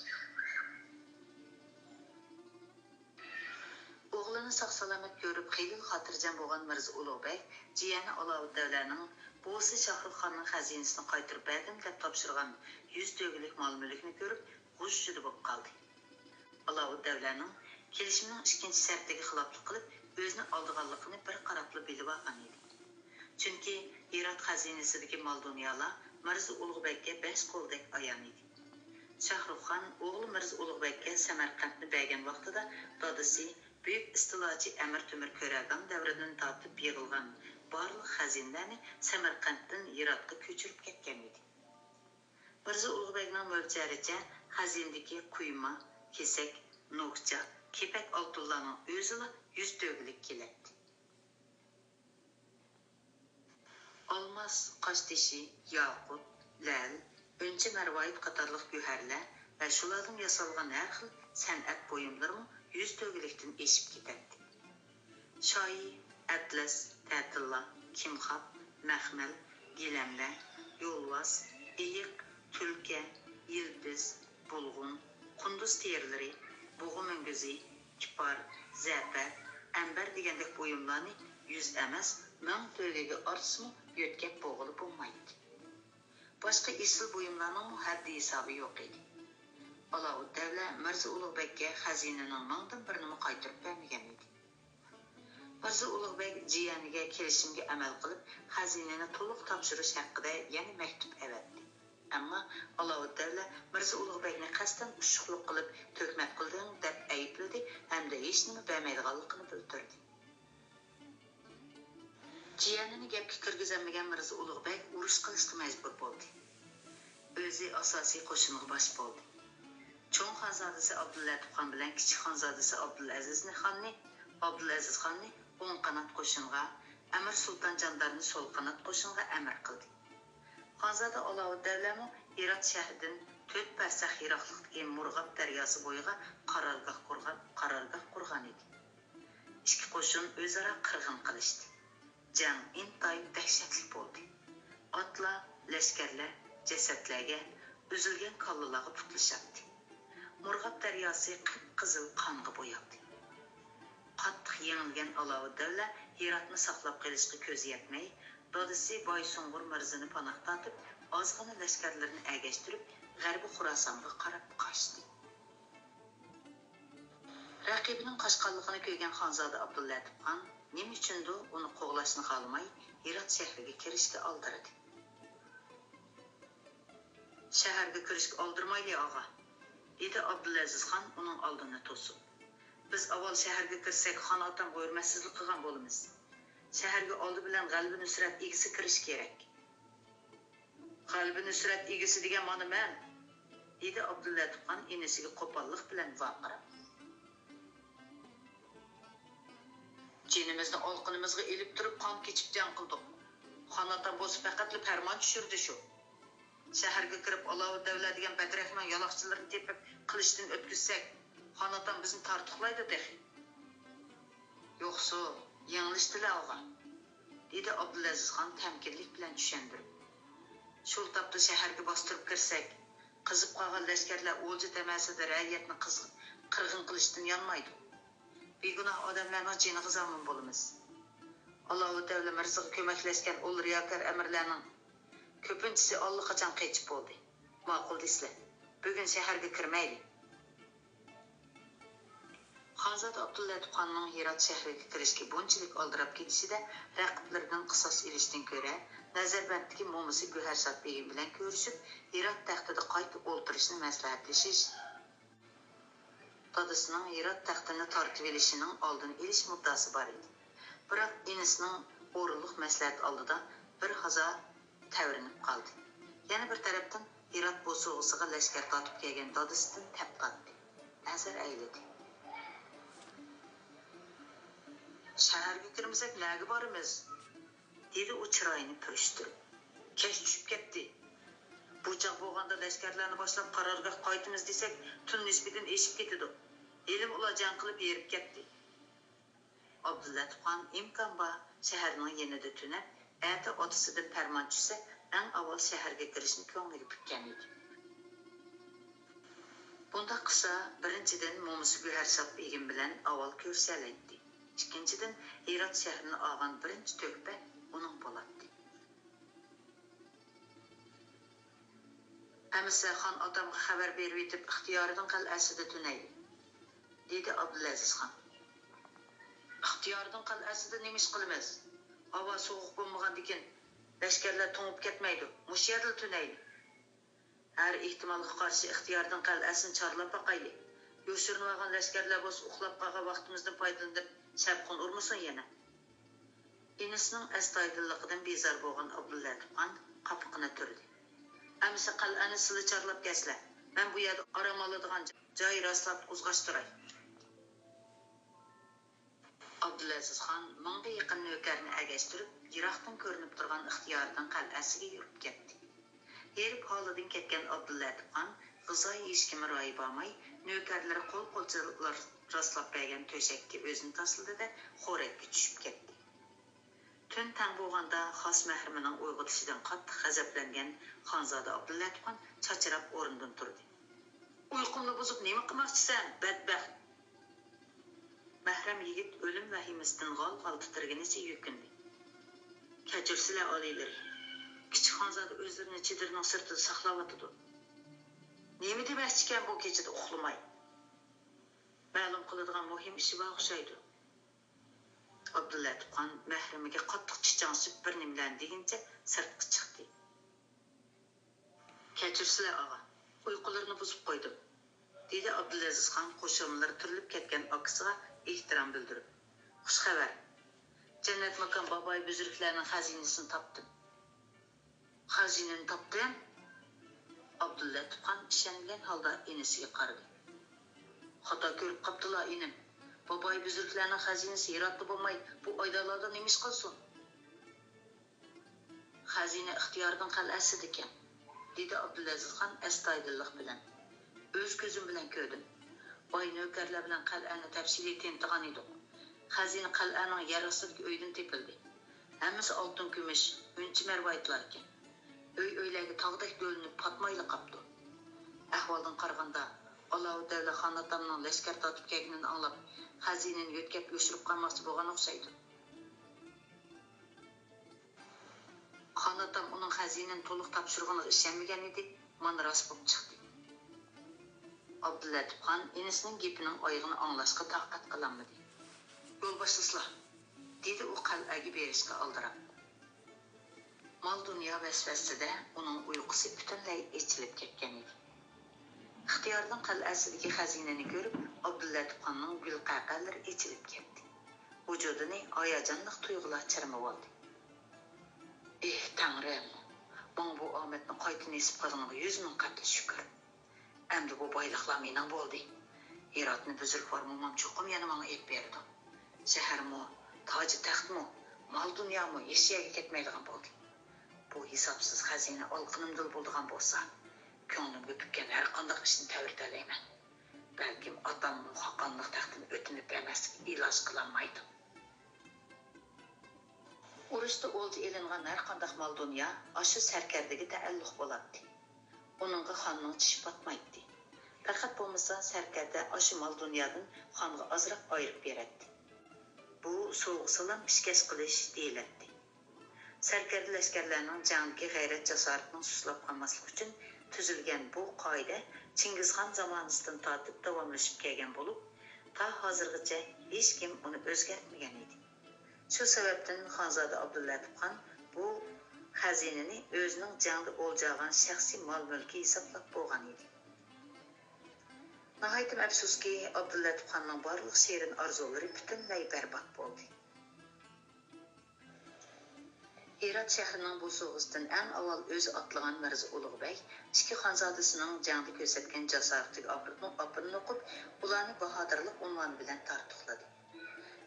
ئوغلىنى ساق-سالامەت كۆرۈپ، خېلىلا خاتىرجەم بولغان مىرزا ئۇلۇغ بەگ جىيەنى ئالاۋۇددەۋلەنىڭ بوۋىسى شاھرۇخ خاننىڭ خەزىنىسىنى قايتۇرۇپ بەردىم دەپ تاپشۇرغان يۈز تۆگىلىك مال-مۈلۈكنى كۆرۈپ، غۇژژىدە بولۇپ قالدى. ئالاۋۇددەۋلەنىڭ كېلىشىمنىڭ ئىككىنچى شەرتىگە خىلاپلىق قىلىپ، ئۆزىنى ئالدىغانلىقىنى بىر قاراپلا بىلىۋالغان ئىدى. چۈنكى ھىرات خەزىنىسىدىكى مال-دۇنيالار مىرزا ئۇلۇغ بەگكە بەش قولدەك ئايان ئىدى. شاھرۇخ خان ئوغلى مىرزا ئۇلۇغ بەگكە سەمەرقەنتنى بەرگەن ۋاقتىدا، دادىسى بۈيۈك ئىستىلاچى ئەمىر تۆمۈر كۆرەدان دەۋرىدىن تارتىپ يىغىلغان بارلىق خەزىنىلەرنى سەمەرقەنتتىن ھىراتقا كۆچۈرۈپ كەتكەن ئىدى. مىرزا ئۇلۇغ بەگنىڭ مۆلچەرىچە خەزىنىدىكى قۇيما، كېسەك، نوكچا، كېپەك ئالتۇنلارنىڭ ئۆزىلا يۈز تۆگىلىك كېلەتتى. ئالماس، قاشتېشى، ياقۇت، لەل، ئۈنچە مەرۋايىت قاتارلىق گۆھەرلەر ۋە شۇلاردىن ياسالغان ھەر خىل سەنئەت بۇيۇملىرىمۇ يۈز تۆگىلىكتىن ئېشىپ كېتەتتى. شايى، ئەتلەس، تەتىللا، كىمخاب، مەخمەل، گىلەمبە، يولۋاس، ئېيىق، تۈلكە، يىلپىز، بۇلغۇن، قۇندۇز تېرىلىرى، بۇغا مۈڭگۈزى، كىپار، زەپەر، ئەمبەر دېگەندەك بۇيۇملارنى يۈز ئەمەس، مىڭ تۆگىگە ئارتسىمۇ يۆتكەپ بولغىلى بولمايتتى. باشقا ئېسىل بۇيۇملارنىڭمۇ ھەددى-ھېسابى يوق ئىدى. ئالاۋۇددەۋلە مىرزا ئۇلۇغ بەگكە خەزىنىنىڭ مىڭدىن بىرىنىمۇ قايتۇرۇپ بەرمىگەن ئىدى. مىرزا ئۇلۇغ بەگ جىيەنىگە كېلىشىمگە ئەمەل قىلىپ، خەزىنىنى تولۇق تاپشۇرۇش ھەققىدە يەنە مەكتۇپ ئەۋەتتى. ئەمما ئالاۋۇددەۋلە مىرزا ئۇلۇغ بەگنى قەستەن ئۇششۇقلۇق قىلىپ تۆھمەت قىلدىڭ دەپ ئەيىبلىدى ھەمدە ھېچنېمە بەرمەيدىغانلىقىنى بىلدۈردى. جىيەنىنى گەپكە كىرگۈزەلمىگەن مىرزا ئۇلۇغ بەگ ئۇرۇش قىلىشقا مەجبۇر بولدى. ئۆزى ئاساسىي قوشۇنغا باش بولدى. چوڭ خانزادىسى ئابدۇللەتىپ خان بىلەن كىچىك خانزادىسى ئابدۇلئەزىز خاننى، ئابدۇلئەزىز خاننى ئوڭ قانات قوشۇنغا، ئەمىر سۇلتان جاندارنى سول قانات قوشۇنغا ئەمىر قىلدى. خانزادە ئالاۋۇددەۋلەمۇ ھىرات شەھىرىدىن تۆت پەرسەخ يىراقلىقتىكى مۇرغاب دەرياسى بويىغا قارارگاھ قۇرغان، قارارگاھ قۇرغان ئىدى. ئىككى قوشۇن ئۆزئارا قىرغىن قىلىشتى. جەڭ ئىنتايىن دەھشەتلىك بولدى. ئاتلار، لەشكەرلەر جەسەتلەرگە، ئۈزۈلگەن كاللىلارغا پۇتلىشاتتى. مۇرغاب دەرياسى قىپقىزىل قانغا بويالدى. قاتتىق يېڭىلگەن ئالاۋۇددەۋلە ھىراتنى ساقلاپ قېلىشقا كۆزى يەتمەي، دادىسى بايسۇڭغۇر مىرزىنى پاناھ تارتىپ، ئازغىنە لەشكەرلىرىنى ئەگەشتۈرۈپ، غەربىي خوراسانغا قاراپ قاچتى. رەقىبىنىڭ قاچقانلىقىنى كۆرگەن خانزادە ئابدۇللەتىپ خان نېمە ئۈچۈندۇر ئۇنى قوغلاشنى خالىماي، ھىرات شەھىرىگە كىرىشكە ئالدىرىدى. «شەھەرگە كىرىشكە ئالدىرىمايلى، ئاغا!» دېدى ئابدۇلئەزىز خان ئۇنىڭ ئالدىنى توسۇپ. «بىز ئاۋۋال شەھەرگە كىرسەك، خان ئاتامغا ھۆرمەتسىزلىك قىلغان بولىمىز. شەھەرگە ئالدى بىلەن غەلىبە نۇسرەت ئىگىسى كىرىشى كېرەك.» «غەلىبە نۇسرەت ئىگىسى دېگەن مانا مەن!» دېدى ئابدۇللەتىپ خان ئىنىسىگە قوپاللىق بىلەن ۋارقىراپ. «جېنىمىزنى ئالىقىنىمىزغا ئېلىپ تۇرۇپ، قان كېچىپ جەڭ قىلدۇق. خان ئاتام بولسا پەقەتلا پەرمان چۈشۈردى شۇ. شەھەرگە كىرىپ، ئالاۋۇددەۋلە دېگەن بەترەكنىڭ يالاقچىلىرىنى تېپىپ، قىلىچتىن ئۆتكۈزسەك، خان ئاتام بىزنى تارتۇقلايدۇ تېخى. يوقسۇ، يېڭىلىشتىلە ئاغا.» دېدى ئابدۇلئەزىز خان تەمكىنلىك بىلەن چۈشەندۈرۈپ. «شۇ تاپتا شەھەرگە باستۇرۇپ كىرسەك، قىزىپ قالغان لەشكەرلەر ئولجا تەمەسىدە رەئىيەتنى قىز-، قىرغىن قىلىشتىن يانمايدۇ. بىگۇناھ ئادەملەرنىڭ جېنىغا زامىن بولىمىز. ئالاۋۇددەۋلە مىرزىغا كۆمەكلەشكەن ئۇل رىياكار ئەمىرلەرنىڭ كۆپىنچىسى ئاللىقاچان قېچىپ بولدى. ماقۇل دېسىلە، بۈگۈن شەھەرگە كىرمەيلى. خانزادە ئابدۇللەتىپخاننىڭ ھىرات شەھىرىگە كىرىشكە بۇنچىلىك ئالدىراپ كېتىشىدە رەقىبلىرىدىن قىساس ئېلىشتىن كۆرە، نەزەربەندتىكى مومىسى گۆھەرشاد بېگىم بىلەن كۆرۈشۈپ، ھىرات تەختىدە قايتا ئولتۇرۇشنى مەسلىھەتلىشىش، دادىسىنىڭ ھىرات تەختىنى تارتىۋېلىشىنىڭ ئالدىنى ئېلىش مۇددىئاسى بار ئىدى. بىراق ئىنىسىنىڭ ئورۇنلۇق مەسلىھەت ئالدىدا بىر ھازا تەۋرىنىپ قالدى. يەنە بىر تەرەپتىن، ھىرات بوسۇغىسىغا لەشكەر تارتىپ كەلگەن دادىسىدىن تەپ تارتتى. نەزەر ئەيلىدى. شەھەرگە كىرمىسەك، نەگە بارىمىز؟ دېدى ئۇ چىرايىنى پۈرۈشتۈرۈپ. كەچ چۈشۈپ كەتتى. بۇ چاغ بولغاندا لەشكەرلەرنى باشلاپ قارارگاھقا قايتىمىز دېسەك، تۈن نىسپىدىن ئېشىپ كېتىدۇ. ھېلىمۇ ئۇلار جەڭ قىلىپ ھېرىپ كەتتى. ئابدۇللەتىپخان ئىمكان بار شەھەرنىڭ يېنىدا تۈنەپ، ئەتە ئاتىسىدىن پەرمان چۈشسە، ئەڭ ئاۋۋال شەھەرگە كىرىشنى كۆڭلىگە پۈككەن ئىدى. بۇنداق قىلسا، بىرىنچىدىن، مومىسى گۆھەرشاد بېگىم بىلەن ئاۋۋال كۆرۈشەلەيتتى. ئىككىنچىدىن، ھىرات شەھىرىنى ئالغان بىرىنچى تۆھپە ئۇنىڭ بولاتتى. ئەمىسە خان ئاتامغا خەۋەر بېرىۋېتىپ، ئىختىيارىدىن قەلئەسىدە تۈنەيلى، دېدى ئابدۇلئەزىز خان. ئىختىيارىدىن قەلئەسىدە نېمە ئىش قىلىمىز؟ ھاۋا سوغۇق بولمىغاندىكىن، لەشكەرلەر توڭۇپ كەتمەيدۇ. مۇشۇ يەردىلا تۈنەيلى. ھەر ئېھتىمالغا قارشى ئىختىياردىن قەلئەسىنى چارلاپ باقايلى. يوشۇرۇنۇۋالغان لەشكەرلەر بولسا ئۇخلاپ قالغان ۋاقتىمىزدىن پايدىلىنىپ شەپقۇن ئۇرمىسۇن يەنە. ئىنىسىنىڭ ئەستايىدىللىقىدىن بىزار بولغان ئابدۇللەتىپ خان قاپىقىنى تۈردى. ئەمىسە قەلئەنى سىلى چارلاپ كەلسىلە. مەن بۇ يەردە ئارام ئالىدىغان جاي راسلاپ قوزغاشتۇراي. ئابدۇلئەزىز خان مىڭغا يېقىن نۆكەرنى ئەگەشتۈرۈپ، يىراقتىن كۆرۈنۈپ تۇرغان ئىختىيارىدىن قەلئەسىگە يۈرۈپ كەتتى. ھېرىپ ھالىدىن كەتكەن ئابدۇللەتىپ خان غىزا يېيىشكىمۇ رايى بارماي، نۆكەرلىرى قول قولچىلار راسلاپ بەرگەن تۆشەككە ئۆزىنى تاسلىدى-دە، خورەككە چۈشۈپ كەتتى. تۈن تەڭ بولغاندا خاس مەھرىمىنىڭ ئويغىتىشىدىن قاتتىق غەزەپلەنگەن خانزادە ئابدۇللەتىپ خان چاچراپ ئورنىدىن تۇردى. ئۇيقۇمنى بۇزۇپ نېمە قىلماقچىسەن، بەتبەخت؟ مەھرەم يىگىت ئۆلۈم ۋەھىمىسىدىن غال-غال تىترىگىنىچە يۈكۈندى. كەچۈرسىلە، ئالىيلىرى. كىچىك خانزادە ئۆزلىرىنى چېدىرنىڭ سىرتىدا ساقلاۋاتىدۇ. نېمە دېمەكچىكەن بۇ كېچىدە ئۇخلىماي؟ مەلۇم قىلىدىغان مۇھىم ئىشى بار ئوخشايدۇ. ئابدۇللەتىپ خان مەھرىمىگە قاتتىق چىچاڭشىپ بىر نېمىلەرنى دېگىنىچە سىرتقا چىقتى. كەچۈرسىلە ئاغا، ئۇيقۇلىرىنى بۇزۇپ قويدۇم، دېدى ئابدۇلئەزىز خان قوشۇملىرى تۈرۈلۈپ كەتكەن ئاكىسىغا ئېھتىرام بىلدۈرۈپ. خۇش خەۋەر. جەننەت ماكان باباي بۈزرۈكلەرنىڭ خەزىنىسىنى تاپتىم. خەزىنىنى تاپتىم؟ ئابدۇللەتىپ خان ئىشەنمىگەن ھالدا ئىنىسىگە قارىدى. خاتا كۆرۈپ قاپتىلا، ئىنىم. باباي بۈزرۈكلەرنىڭ خەزىنىسى ھىراتتا بولماي، بۇ ئايدالاردا نېمە ئىش قىلسۇن؟ خەزىنە ئىختىياردىن قەلئەسىدىكەن، دېدى ئابدۇلئەزىز خان ئەستايىدىللىق بىلەن. ئۆز كۆزۈم بىلەن كۆردۈم. باي نۆكەرلەر بىلەن قەلئەنى تەپسىلىي تېنىتىغان ئىدۇق. خەزىنە قەلئەنىڭ يەر ئاستىدىكى ئۆيدىن تېپىلدى. ھەممىسى ئالتۇن، كۈمۈش، ئۈنچە مەرۋايىتلار ئىكەن. ئۆي-ئۆيلەرگە تاغدەك دۆلىنىپ پاتمايلا قاپتۇ. ئەھۋالدىن قارىغاندا، ئالاۋۇددەۋلە خان ئاتامنىڭ لەشكەر تارتىپ كەلگىنىنى ئاڭلاپ، خەزىنىنى يۆتكەپ يوشۇرۇپ قالماقچى بولغان ئوخشايدۇ. خان ئاتام ئۇنىڭ خەزىنىنى تولۇق تاپشۇرغىنىغا ئىشەنمىگەن ئىدى، مانا راست بولۇپ چىقتى. ئابدۇللەتىپ خان ئىنىسىنىڭ گېپىنىڭ ئايىغىنى ئاڭلاشقا تاقەت قىلالمىدى. يول باشلىسىلا، دېدى ئۇ قەلئەگە بېرىشقا ئالدىراپ. مال-دۇنيا ۋەسۋەسىسىدە ئۇنىڭ ئۇيقۇسى پۈتۈنلەي ئېچىلىپ كەتكەن ئىدى. ئىختىياردىن قەلئەسىدىكى خەزىنىنى كۆرۈپ، ئابدۇللەتىپ خاننىڭ گۈل قەقەلىرى ئېچىلىپ كەتتى. ۋۇجۇدىنى ھاياجانلىق تۇيغۇلار چىرمىۋالدى. ئېھ، تەڭرىم! ماڭا بۇ ئامەتنى قايتا نېسىپ قىلغىنىڭغا يۈز مىڭ قەتلى شۈكۈر. ئەمدى بۇ بايلىقلار مېنىڭ بولدى. ھىراتنى بۈزرۈكۋار مومام چوقۇم يەنە ماڭا ئېلىپ بېرىدۇ. شەھەرمۇ، تاجى تەختمۇ، مال-دۇنيامۇ ھېچ يەرگە كەتمەيدىغان بولدى. بۇ ھېسابسىز خەزىنە ئالقىنىمدىلا بولىدىغان بولسا، كۆڭلۈمگە پۈككەن ھەرقانداق ئىشنى تەۋرىتەلەيمەن. بەلكىم ئاتاممۇ خاقانلىق تەختىنى ئۆتۈنۈپ بەرمەسلىككە ئىلاج قىلالمايدۇ. ئۇرۇشتا ئولجا ئېلىنغان ھەرقانداق مال-دۇنيا ئاشۇ سەركەردىگە تەئەللۇق بولاتتى. ئۇنىڭغا خاننىڭ چىشى پاتمايتتى. پەقەت بولمىسا سەركەردە ئاشۇ مال-دۇنيادىن خانغا ئازراق ئايرىپ بېرەتتى. بۇ سوۋغا-سالام، ئىشكەش قىلىش دېيىلەتتى. سەركەردە لەشكەرلەرنىڭ جەڭدىكى غەيرەت-جاسارىتىنىڭ سۇسلاپ قالماسلىقى ئۈچۈن تۈزۈلگەن بۇ قائىدە چىڭگىزخان زامانىسىدىن تارتىپ داۋاملىشىپ كەلگەن بولۇپ، تا ھازىرغىچە ھېچكىم ئۇنى ئۆزگەرتمىگەن ئىدى. شۇ سەۋەبتىن خانزادە ئابدۇللەتىپ خان بۇ خەزىنىنى ئۆزىنىڭ جەڭدە ئولجىغان شەخسىي مال-مۈلكى ھېسابلاپ بولغان ئىدى. ناھايىتىم ئەپسۇسكى، ئابدۇللەتىپ خاننىڭ بارلىق شېرىن ئارزۇلىرى پۈتۈنلەي بەربات بولدى. ھىرات شەھىرىنىڭ بوسۇغىسىدىن ئەڭ ئاۋۋال ئۆزى ئاتلىغان مىرزا ئۇلۇغ بەگ ئىككى خانزادىسىنىڭ جەڭدە كۆرسەتكەن جاسارىتىگە ئاپىرىن، ئاپىرىن ئوقۇپ، ئۇلارنى باھادىرلىق ئۇنۋانى بىلەن تارتۇقلىدى.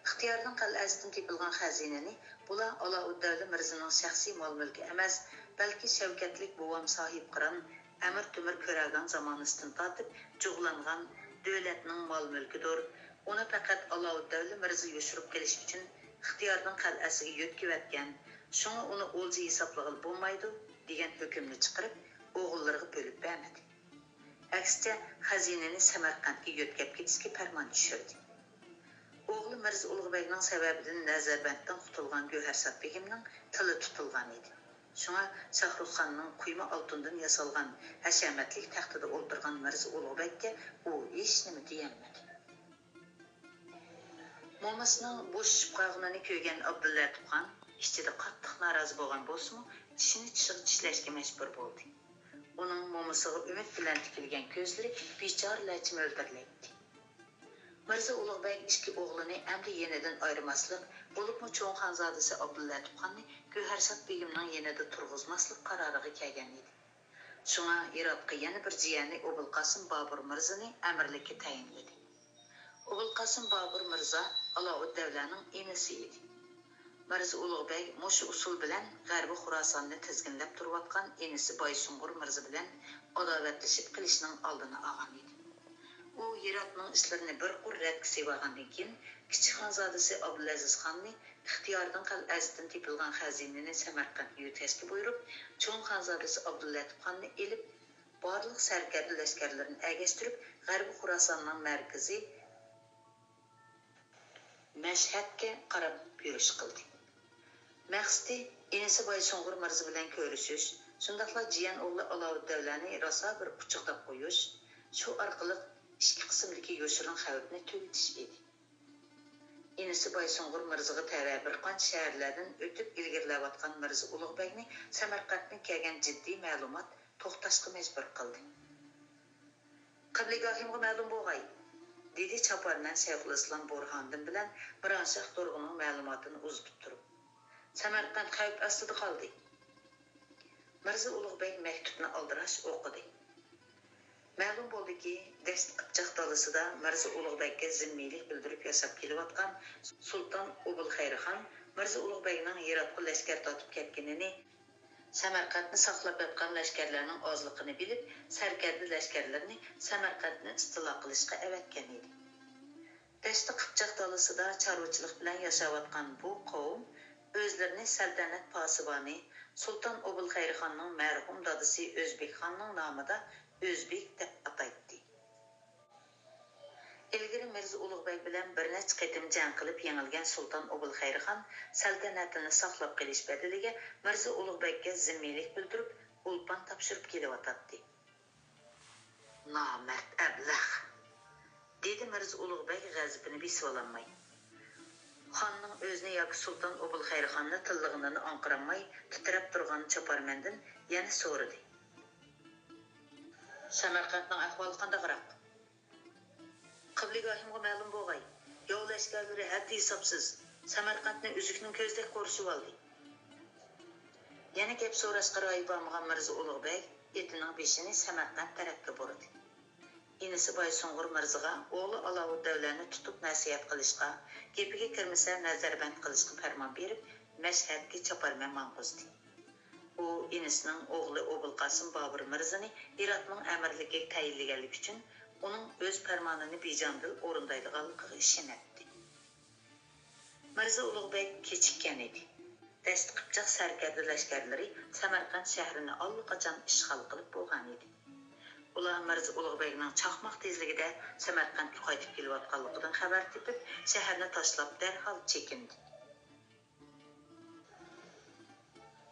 ئىختىيارنىڭ قەلئەسىدىن تېپىلغان خەزىنىنى بۇلار ئالاۋۇددەۋلە مىرزىنىڭ شەخسىي مال-مۈلكى ئەمەس، بەلكى شەۋكەتلىك بوۋام ساھىبقىران ئەمىر تۆمۈر كۆرەرگان زامانىسىدىن تارتىپ جۇغلانغان دۆلەتنىڭ مال-مۈلكىدۇر. ئۇنى پەقەت ئالاۋۇددەۋلە مىرزا يوشۇرۇپ قېلىش ئۈچۈن ئىختىيارنىڭ قەلئەسىگە يۆتكىۋەتكەن، شۇڭا ئۇنى ئولجا ھېسابلىغىلى بولمايدۇ، دېگەن ھۆكۈمنى چىقىرىپ، ئوغۇللىرىغا بۆلۈپ بەرمىدى. ئەكسىچە، خەزىنىنى سەمەرقەنتكە يۆتكەپ كېتىشكە پەرمان چۈشۈردى. ئوغلى مىرزا ئۇلۇغبەگنىڭ سەۋەبىدىن نەزەربەندتىن قۇتۇلغان گۆھەرسات بېگىمنىڭ تىلى تۇتۇلغان ئىدى. شۇڭا شاھرۇخخاننىڭ قۇيما ئالتۇندىن ياسالغان ھەشەمەتلىك تەختىدە ئولتۇرغان مىرزا ئۇلۇغبەگكە ئۇ ھېچنېمە دېيەلمىدى. مومىسىنىڭ بوشىشىپ قالغىنىنى كۆرگەن ئابدۇللەتىپ خان ئىچىدە قاتتىق نارازى بولغان بولسىمۇ، چىشىنى چىشىغا چىشلەشكە مەجبۇر بولدى. ئۇنىڭ مومىسىغا ئۈمىد بىلەن تىكىلگەن كۆزلىرى بىچارىلەرچە مۆلدۈرلەيتتى. مىرزا ئۇلۇغ بەگ ئىككى ئوغلىنى ئەمدى يېنىدىن ئايرىماسلىق، بولۇپمۇ چوڭ خانزادىسى ئابدۇللەتىپ خاننى گۆھەرسات بېگىمنىڭ يېنىدا تۇرغۇزماسلىق قارارىغا كەلگەن ئىدى. شۇڭا ھىراتقا يەنە بىر جىيەنى ئوبۇلقاسىم بابۇر مىرزىنى ئەمىرلىككە تەيىنلىدى. ئوبۇلقاسىم بابۇر مىرزا ئالاۋۇددەۋلەنىڭ ئىنىسى ئىدى. مىرزا ئۇلۇغ بەگ مۇشۇ ئۇسۇل بىلەن غەربىي خوراساننى تىزگىنلەپ تۇرۇۋاتقان ئىنىسى بايسۇڭغۇر مىرزا بىلەن ئاداۋەتلىشىپ قېلىشنىڭ ئالدىنى ئالغان ئىدى. ئۇ ھىراتنىڭ ئىشلىرىنى بىر قۇر رەتكە سېلىۋالغاندىن كېيىن، كىچىك خانزادىسى ئابدۇلئەزىز خاننى ئىختىيارىدىن قەلئەسىدىن تېپىلغان خەزىنىنى سەمەرقەنتكە يۆتكەشكە بۇيرۇپ، چوڭ خانزادىسى ئابدۇللەتىپ خاننى ئېلىپ، بارلىق سەركەردە لەشكەرلىرىنى ئەگەشتۈرۈپ، غەربىي خوراساننىڭ مەركىزى مەشھەدكە قاراپ يۈرۈش قىلدى. مەقسىتى ئىنىسى بايسۇڭغۇر مىرزا بىلەن كۆرۈشۈش، شۇنداقلا جىيەن ئوغلى ئالاۋۇددەۋلانى راسا بىر ئۇچۇقداپ قويۇش، شۇ ئارقىلىق ئىچكى قىسىمدىكى يوشۇرۇن خەۋپنى تۈگىتىش ئىدى. ئىنىسى بايسۇڭغۇر مىرزىغا تەۋە بىر قانچە شەھەرلەردىن ئۆتۈپ ئىلگىرىلەۋاتقان مىرزا ئۇلۇغ بەگنى سەمەرقەنتتىن كەلگەن جىددىي مەلۇمات توختاشقا مەجبۇر قىلدى. قىبلىگاھىمغا مەلۇم بولغاي، دېدى چاپارمەن شەيخۇلئىسلام بۇرھاندىن بىلەن مىرانشاھ تۇرغۇننىڭ مەلۇماتىنى ئۇزىتىپ تۇرۇپ. سەمەرقەنت خەۋپ ئاستىدا قالدى. مىرزا ئۇلۇغ بەگ مەكتۇپنى ئالدىراش ئوقۇدى. مەلۇم بولدىكى، دەشت قىپچاق دالىسىدا مىرزا ئۇلۇغ بەگكە زىممىيلىك بىلدۈرۈپ ياشاپ كېلىۋاتقان سۇلتان ئوبۇلخەيرخان مىرزا ئۇلۇغ بەگنىڭ ھىراتقا لەشكەر تارتىپ كەتكىنىنى، سەمەرقەنتنى ساقلاپ ياتقان لەشكەرلەرنىڭ ئازلىقىنى بىلىپ، سەركەردە لەشكەرلىرىنى سەمەرقەنتنى ئىستىلا قىلىشقا ئەۋەتكەن ئىدى. دەشتى قىپچاق دالىسىدا چارۋىچىلىق بىلەن ياشاۋاتقان بۇ قەۋم ئۆزلىرىنى سەلتەنەت پاسىۋانى سۇلتان ئوبۇلخەيرخاننىڭ مەرھۇم دادىسى ئۆزبېك خاننىڭ نامىدا ئۆزبېك دەپ ئاتايتتى. ئىلگىرى مىرزا ئۇلۇغ بەگ بىلەن بىر نەچچە قېتىم جەڭ قىلىپ يېڭىلگەن سۇلتان ئوبۇلخەيرخان سەلتەنىتىنى ساقلاپ قېلىش بەدىلىگە مىرزا ئۇلۇغ بەگكە زىممىيلىك بىلدۈرۈپ، ئولپان تاپشۇرۇپ كېلىۋاتاتتى. نامەرد ئەبلەخ! دېدى مىرزا ئۇلۇغ بەگ غەزىپىنى بېسىۋالالماي. خاننىڭ ئۆزىنى ياكى سۇلتان ئوبۇلخەيرخاننى تىللىغىنىنى ئاڭقىرالماي تىترەپ تۇرغان چاپارمەندىن يەنە سورىدى. سەمەرقەنتنىڭ ئەھۋالى قانداقراق؟ قىبلىگاھىمغا مەلۇم بولغاي، ياۋ لەشكەرلىرى ھەددى-ھېسابسىز، سەمەرقەنتنى ئۈزۈكنىڭ كۆزىدەك قورشىۋالدى. يەنە گەپ سوراشقا رايى بارمىغان مىرزا ئۇلۇغ بەگ ئېتىنىڭ بېشىنى سەمەرقەنت تەرەپكە بۇرىدى. ئىنىسى بايسۇڭغۇر مىرزىغا ئوغلى ئالاۋۇددەۋلانى تۇتۇپ نەسىھەت قىلىشقا، گېپىگە كىرمىسە نەزەربەند قىلىشقا پەرمان بېرىپ، مەشھەدكە چاپارمەن ماڭغۇزدى. ئۇ ئىنىسىنىڭ ئوغلى ئوبۇلقاسىم بابۇر مىرزىنى ھىراتنىڭ ئەمىرلىكىگە تەيىنلىگەنلىكى ئۈچۈن ئۇنىڭ ئۆز پەرمانىنى بىجانىدىل ئورۇندايدىغانلىقىغا ئىشىنەتتى. مىرزا ئۇلۇغ بەگ كېچىككەن ئىدى. دەشت قىپچاق سەركەردە لەشكەرلىرى سەمەرقەنت شەھىرىنى ئاللىقاچان ئىشغال قىلىپ بولغان ئىدى. ئۇلار مىرزا ئۇلۇغ بەگنىڭ چاقماق تېزلىكىدە سەمەرقەنتكە قايتىپ كېلىۋاتقانلىقىدىن خەۋەر تېپىپ، شەھەرنى تاشلاپ دەرھال چېكىندى.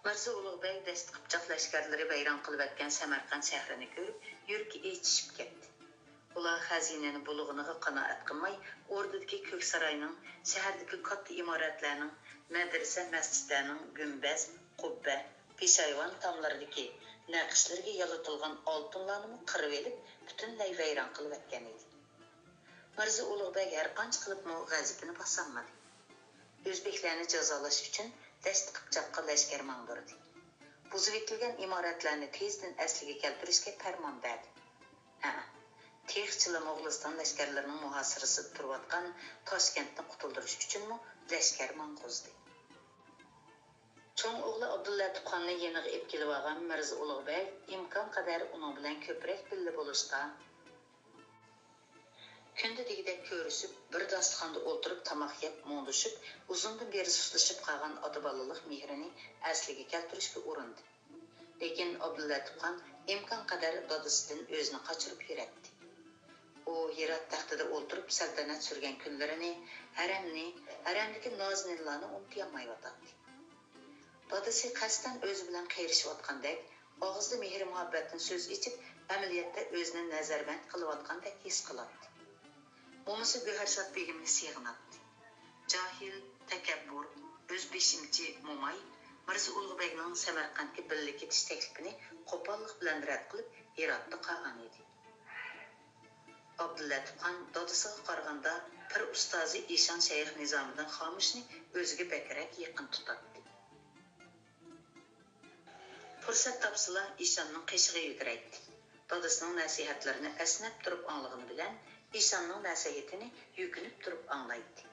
مىرزا ئۇلۇغ بەگ دەشتى قىپچاق لەشكەرلىرى ۋەيران قىلىۋەتكەن سەمەرقەنت شەھىرىنى كۆرۈپ، يۈرىكى ئېچىشىپ كەتتى. ئۇلار خەزىنىنى بۇلىغىنىغا قانائەت قىلماي، ئوردىدىكى كۆك ساراينىڭ، شەھەردىكى كاتتا ئىمارەتلەرنىڭ، مەدرىسە، مەسچىتلەرنىڭ گۈمبەز، قۇببە، پېشايۋان تاملىرىدىكى نەقىشلىرىگە يالىتىلغان ئالتۇنلارنىمۇ قىرىۋېلىپ، پۈتۈنلەي ۋەيران قىلىۋەتكەن ئىدى. مىرزا ئۇلۇغ بەگ ھەرقانچە قىلىپمۇ غەزىپىنى باسالمىدى. ئۆزبېكلەرنى جازالاش ئۈچۈن دەشتى قىپچاققا لەشكەر ماڭدۇردى. بۇزۇۋېتىلگەن ئىمارەتلەرنى تېزدىن ئەسلىگە كەلتۈرۈشكە پەرمان بەردى. ھە، تېخىچىلا موغۇلىستان لەشكەرلىرىنىڭ مۇھاسىرىسىدە تۇرۇۋاتقان تاشكەنتنى قۇتۇلدۇرۇش ئۈچۈنمۇ لەشكەر ماڭغۇزدى. چوڭ ئوغلى ئابدۇللەتىپخاننى يېنىغا ئېلىپ كېلىۋالغان مىرزا ئۇلۇغ بەگ ئىمكانقەدەر ئۇنىڭ بىلەن كۆپرەك بىللە بولۇشقا، كۈندە دېگۈدەك كۆرۈشۈپ، بىر داستىخاندا ئولتۇرۇپ تاماق يەپ مۇڭدىشىپ، ئۇزۇندىن بېرى سۇسلىشىپ قالغان ئاتا-بالىلىق مېھرىنى ئەسلىگە كەلتۈرۈشكە ئۇرۇندى. لېكىن ئابدۇللەتىپخان ئىمكانقەدەر دادىسىدىن ئۆزىنى قاچۇرۇپ يۈرەتتى. ئۇ ھىرات تەختىدە ئولتۇرۇپ سەلتەنەت سۈرگەن كۈنلىرىنى، ھەرەمنى، ھەرەمدىكى نازىنىنلارنى ئۇنتۇيالمايۋاتاتتى. دادىسى قەستەن ئۆزى بىلەن قېرىشىۋاتقاندەك، ئاغزىدا مېھرى-مۇھەببەتتىن سۆز ئېچىپ، ئەمەلىيەتتە ئۆزىنى نەزەربەند قىلىۋاتقاندەك ھېس قىلاتتى. مومىسى گۆھەرشاد بېگىمنى سېغىناتتى. جاھىل، تەكەببۇر، ئۆزبېشىمچى موماي مىرزا ئۇلۇغ بەگنىڭ سەمەرقەنتكە بىللە كېتىش تەكلىپىنى قوپاللىق بىلەن رەت قىلىپ، ھىراتتا قالغان ئىدى. ئابدۇللەتىپخان دادىسىغا قارىغاندا، پىر ئۇستازى ئىشان شەيخ نىزامىدىن خامۇشنى ئۆزىگە بەكرەك يېقىن تۇتاتتى. پۇرسەت تاپسىلا، ئىشاننىڭ قېشىغا يۈگۈرەيتتى. دادىسىنىڭ نەسىھەتلىرىنى ئەسنەپ تۇرۇپ ئاڭلىغىنى بىلەن، ئىشاننىڭ نەسىھىتىنى يۈكۈنۈپ تۇرۇپ ئاڭلايتتى.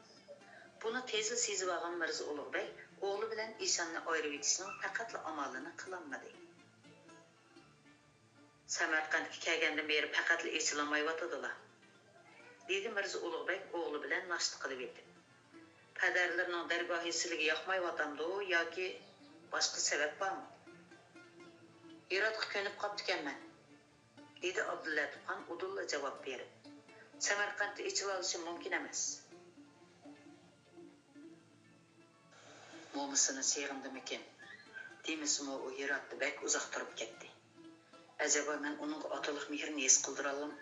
بۇنى تېزلا سېزىۋالغان مىرزا ئۇلۇغ بەگ ئوغلى بىلەن ئىشاننى ئايرىۋېتىشنىڭ پەقەتلا ئامالىنى قىلالمىدى. سەمەرقەنتكە كەلگەندىن بېرى پەقەتلا ئېچىلالمايۋاتىدىلا، دېدى مىرزا ئۇلۇغ بەگ ئوغلى بىلەن ناشتا قىلىۋېتىپ. پەدەرلىرىنىڭ دەرگاھى سىلىگە ياقمايۋاتامدۇ ياكى باشقا سەۋەب بارمۇ؟ ھىراتقا كۆنۈپ قاپتىكەنمەن، دېدى ئابدۇللەتىپخان ئۇدۇللا جاۋاب بېرىپ. سەمەرقەنتتە ئېچىلالىشىم مۇمكىن ئەمەس. مومىسىنى سېغىندىمىكىن؟ دېمىسىمۇ ئۇ ھىراتتا بەك ئۇزاق تۇرۇپ كەتتى. ئەجەبا مەن ئۇنىڭغا ئاتىلىق مېھرىنى ھېس قىلدۇرالم-،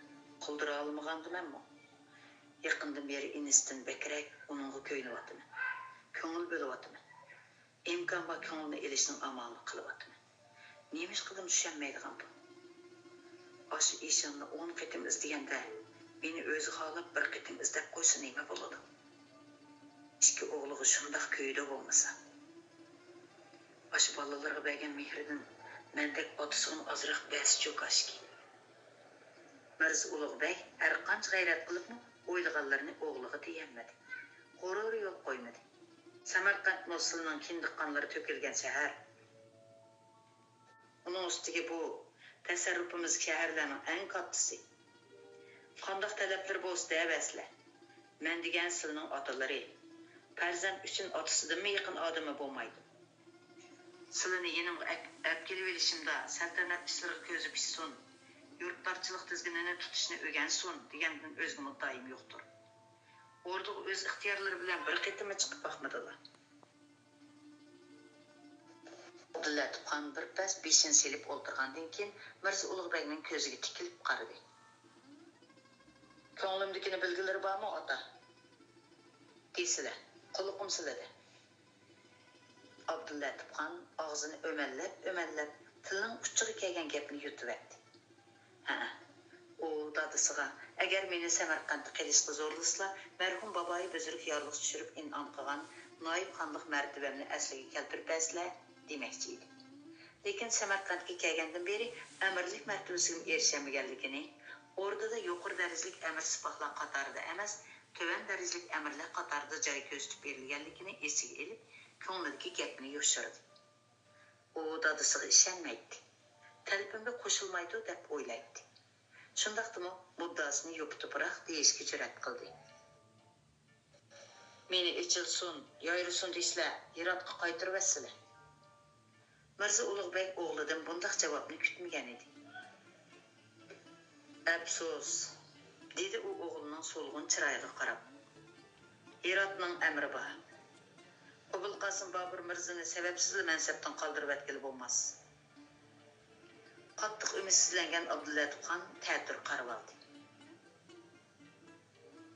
قىلدۇرالمىغاندىمەنمۇ؟ يېقىندىن بېرى ئىنىسىدىن بەكرەك ئۇنىڭغا كۆيۈنۈۋاتىمەن. كۆڭۈل بۆلۈۋاتىمەن. ئىمكان بار كۆڭلىنى ئېلىشنىڭ ئامالىنى قىلىۋاتىمەن. نېمىشقىدىن چۈشەنمەيدىغاندۇ؟ ئاشۇ ئىشاننى ئون قېتىم ئىزدىگەندە، مېنى ئۆزى خالاپ بىر قېتىم ئىزدەپ قويسا نېمە بولىدۇ؟ ئىككى ئوغلىغا شۇنداق كۆيىدۇ بولمىسا. ئاشۇ بالىلىرىغا بەرگەن مېھرىدىن مەندەك ئاتىسىغىمۇ ئازراق بەرسىچۇ كاشكى. مىرزا ئۇلۇغ بەگ ھەرقانچە غەيرەت قىلىپمۇ ئويلىغانلىرىنى ئوغلىغا دېيەلمىدى. غۇرۇرى يول قويمىدى. سەمەرقەنتمۇ سىلىنىڭ كىندىك قانلىرى تۆكۈلگەن شەھەر. ئۇنىڭ ئۈستىگە بۇ تەسەررۇپىمىزدىكى شەھەرلەرنىڭ ئەڭ كاتتىسى. قانداق تەلەپلىرى بولسا دەۋەرسىلە. مەن دېگەن سىلىنىڭ ئاتىلىرى. پەرزەنت ئۈچۈن ئاتىسىدىنمۇ يېقىن ئادىمى بولمايدۇ. سىلىنى يېنىمغا ئەپ-، ئەپكېلىۋېلىشىمدا سەلتەنەت ئىشلىرىغا كۆزى پىشسۇن، يۇرتدارچىلىق تىزگىنىنى تۇتۇشنى ئۆگەنسۇن دېگەندىن ئۆزگە مۇددىئايىم يوقتۇر. ئوردىغا ئۆز ئىختىيارلىرى بىلەن بىر قېتىممۇ چىقىپ باقمىدىلا. ئابدۇللەتىپخان بىر پەس بېشىنى سېلىپ ئولتۇرغاندىن كېيىن، مىرزا ئۇلۇغ بەگنىڭ كۆزىگە تىكىلىپ قارىدى. كۆڭلۈمدىكىنى بىلگۈلىرى بارمۇ، ئاتا؟ دېسىلە، قۇلىقىم سىلىدە. ئابدۇللەتىپخان ئاغزىنى ئۆمەللەپ-ئۆمەللەپ، تىلىنىڭ ئۇچىغا كەلگەن گەپنى يۇتۇۋەتتى. ھە، ئۇ دادىسىغا، ئەگەر مېنى سەمەرقەنتتە قېلىشقا زورلىسىلا، مەرھۇم بابايى بۈزرۈك يارلىق چۈشۈرۈپ ئىنئام قىلغان نايىپ خانلىق مەرتىۋەمنى ئەسلىگە كەلتۈرۈپ بەرسىلە، دېمەكچى ئىدى. لېكىن سەمەرقەنتكە كەلگەندىن بېرى ئەمىرلىك مەرتىۋىسىگىمۇ ئېرىشەلمىگەنلىكىنى، ئوردىدا يۇقىرى دەرىجىلىك ئەمىر سىپاھلار قاتارىدا ئەمەس، تۆۋەن دەرىجىلىك ئەمىرلەر قاتارىدا جاي كۆرسىتىپ بېرىلگەنلىكىنى ئېسىگە ئېلىپ، كۆڭلىدىكى گەپنى يوشۇردى. ئۇ دادىسىغا ئىشەنمەيتتى. تەلىپىمگە قوشۇلمايدۇ دەپ ئويلايتتى. شۇنداقتىمۇ مۇددىئاسىنى يوپا-توپىراق دېيىشكە جۈرئەت قىلدى. مېنى ئېچىلسۇن، يايرىسۇن دېسىلە، ھىراتقا قايتۇرۇۋەتسىلە. مىرزا ئۇلۇغ بەگ ئوغلىدىن بۇنداق جاۋابنى كۈتمىگەن ئىدى. ئەپسۇس، دېدى ئۇ ئوغلىنىڭ سولغۇن چىرايىغا قاراپ. ھىراتنىڭ ئەمرى بار. ئوبۇلقاسىم بابۇر مىرزىنى سەۋەبسىزلا مەنسەپتىن قالدۇرۇۋەتكىلى بولماس. قاتتىق ئۈمىدسىزلەنگەن ئابدۇللەتىپ خان تەتۈر قارىۋالدى.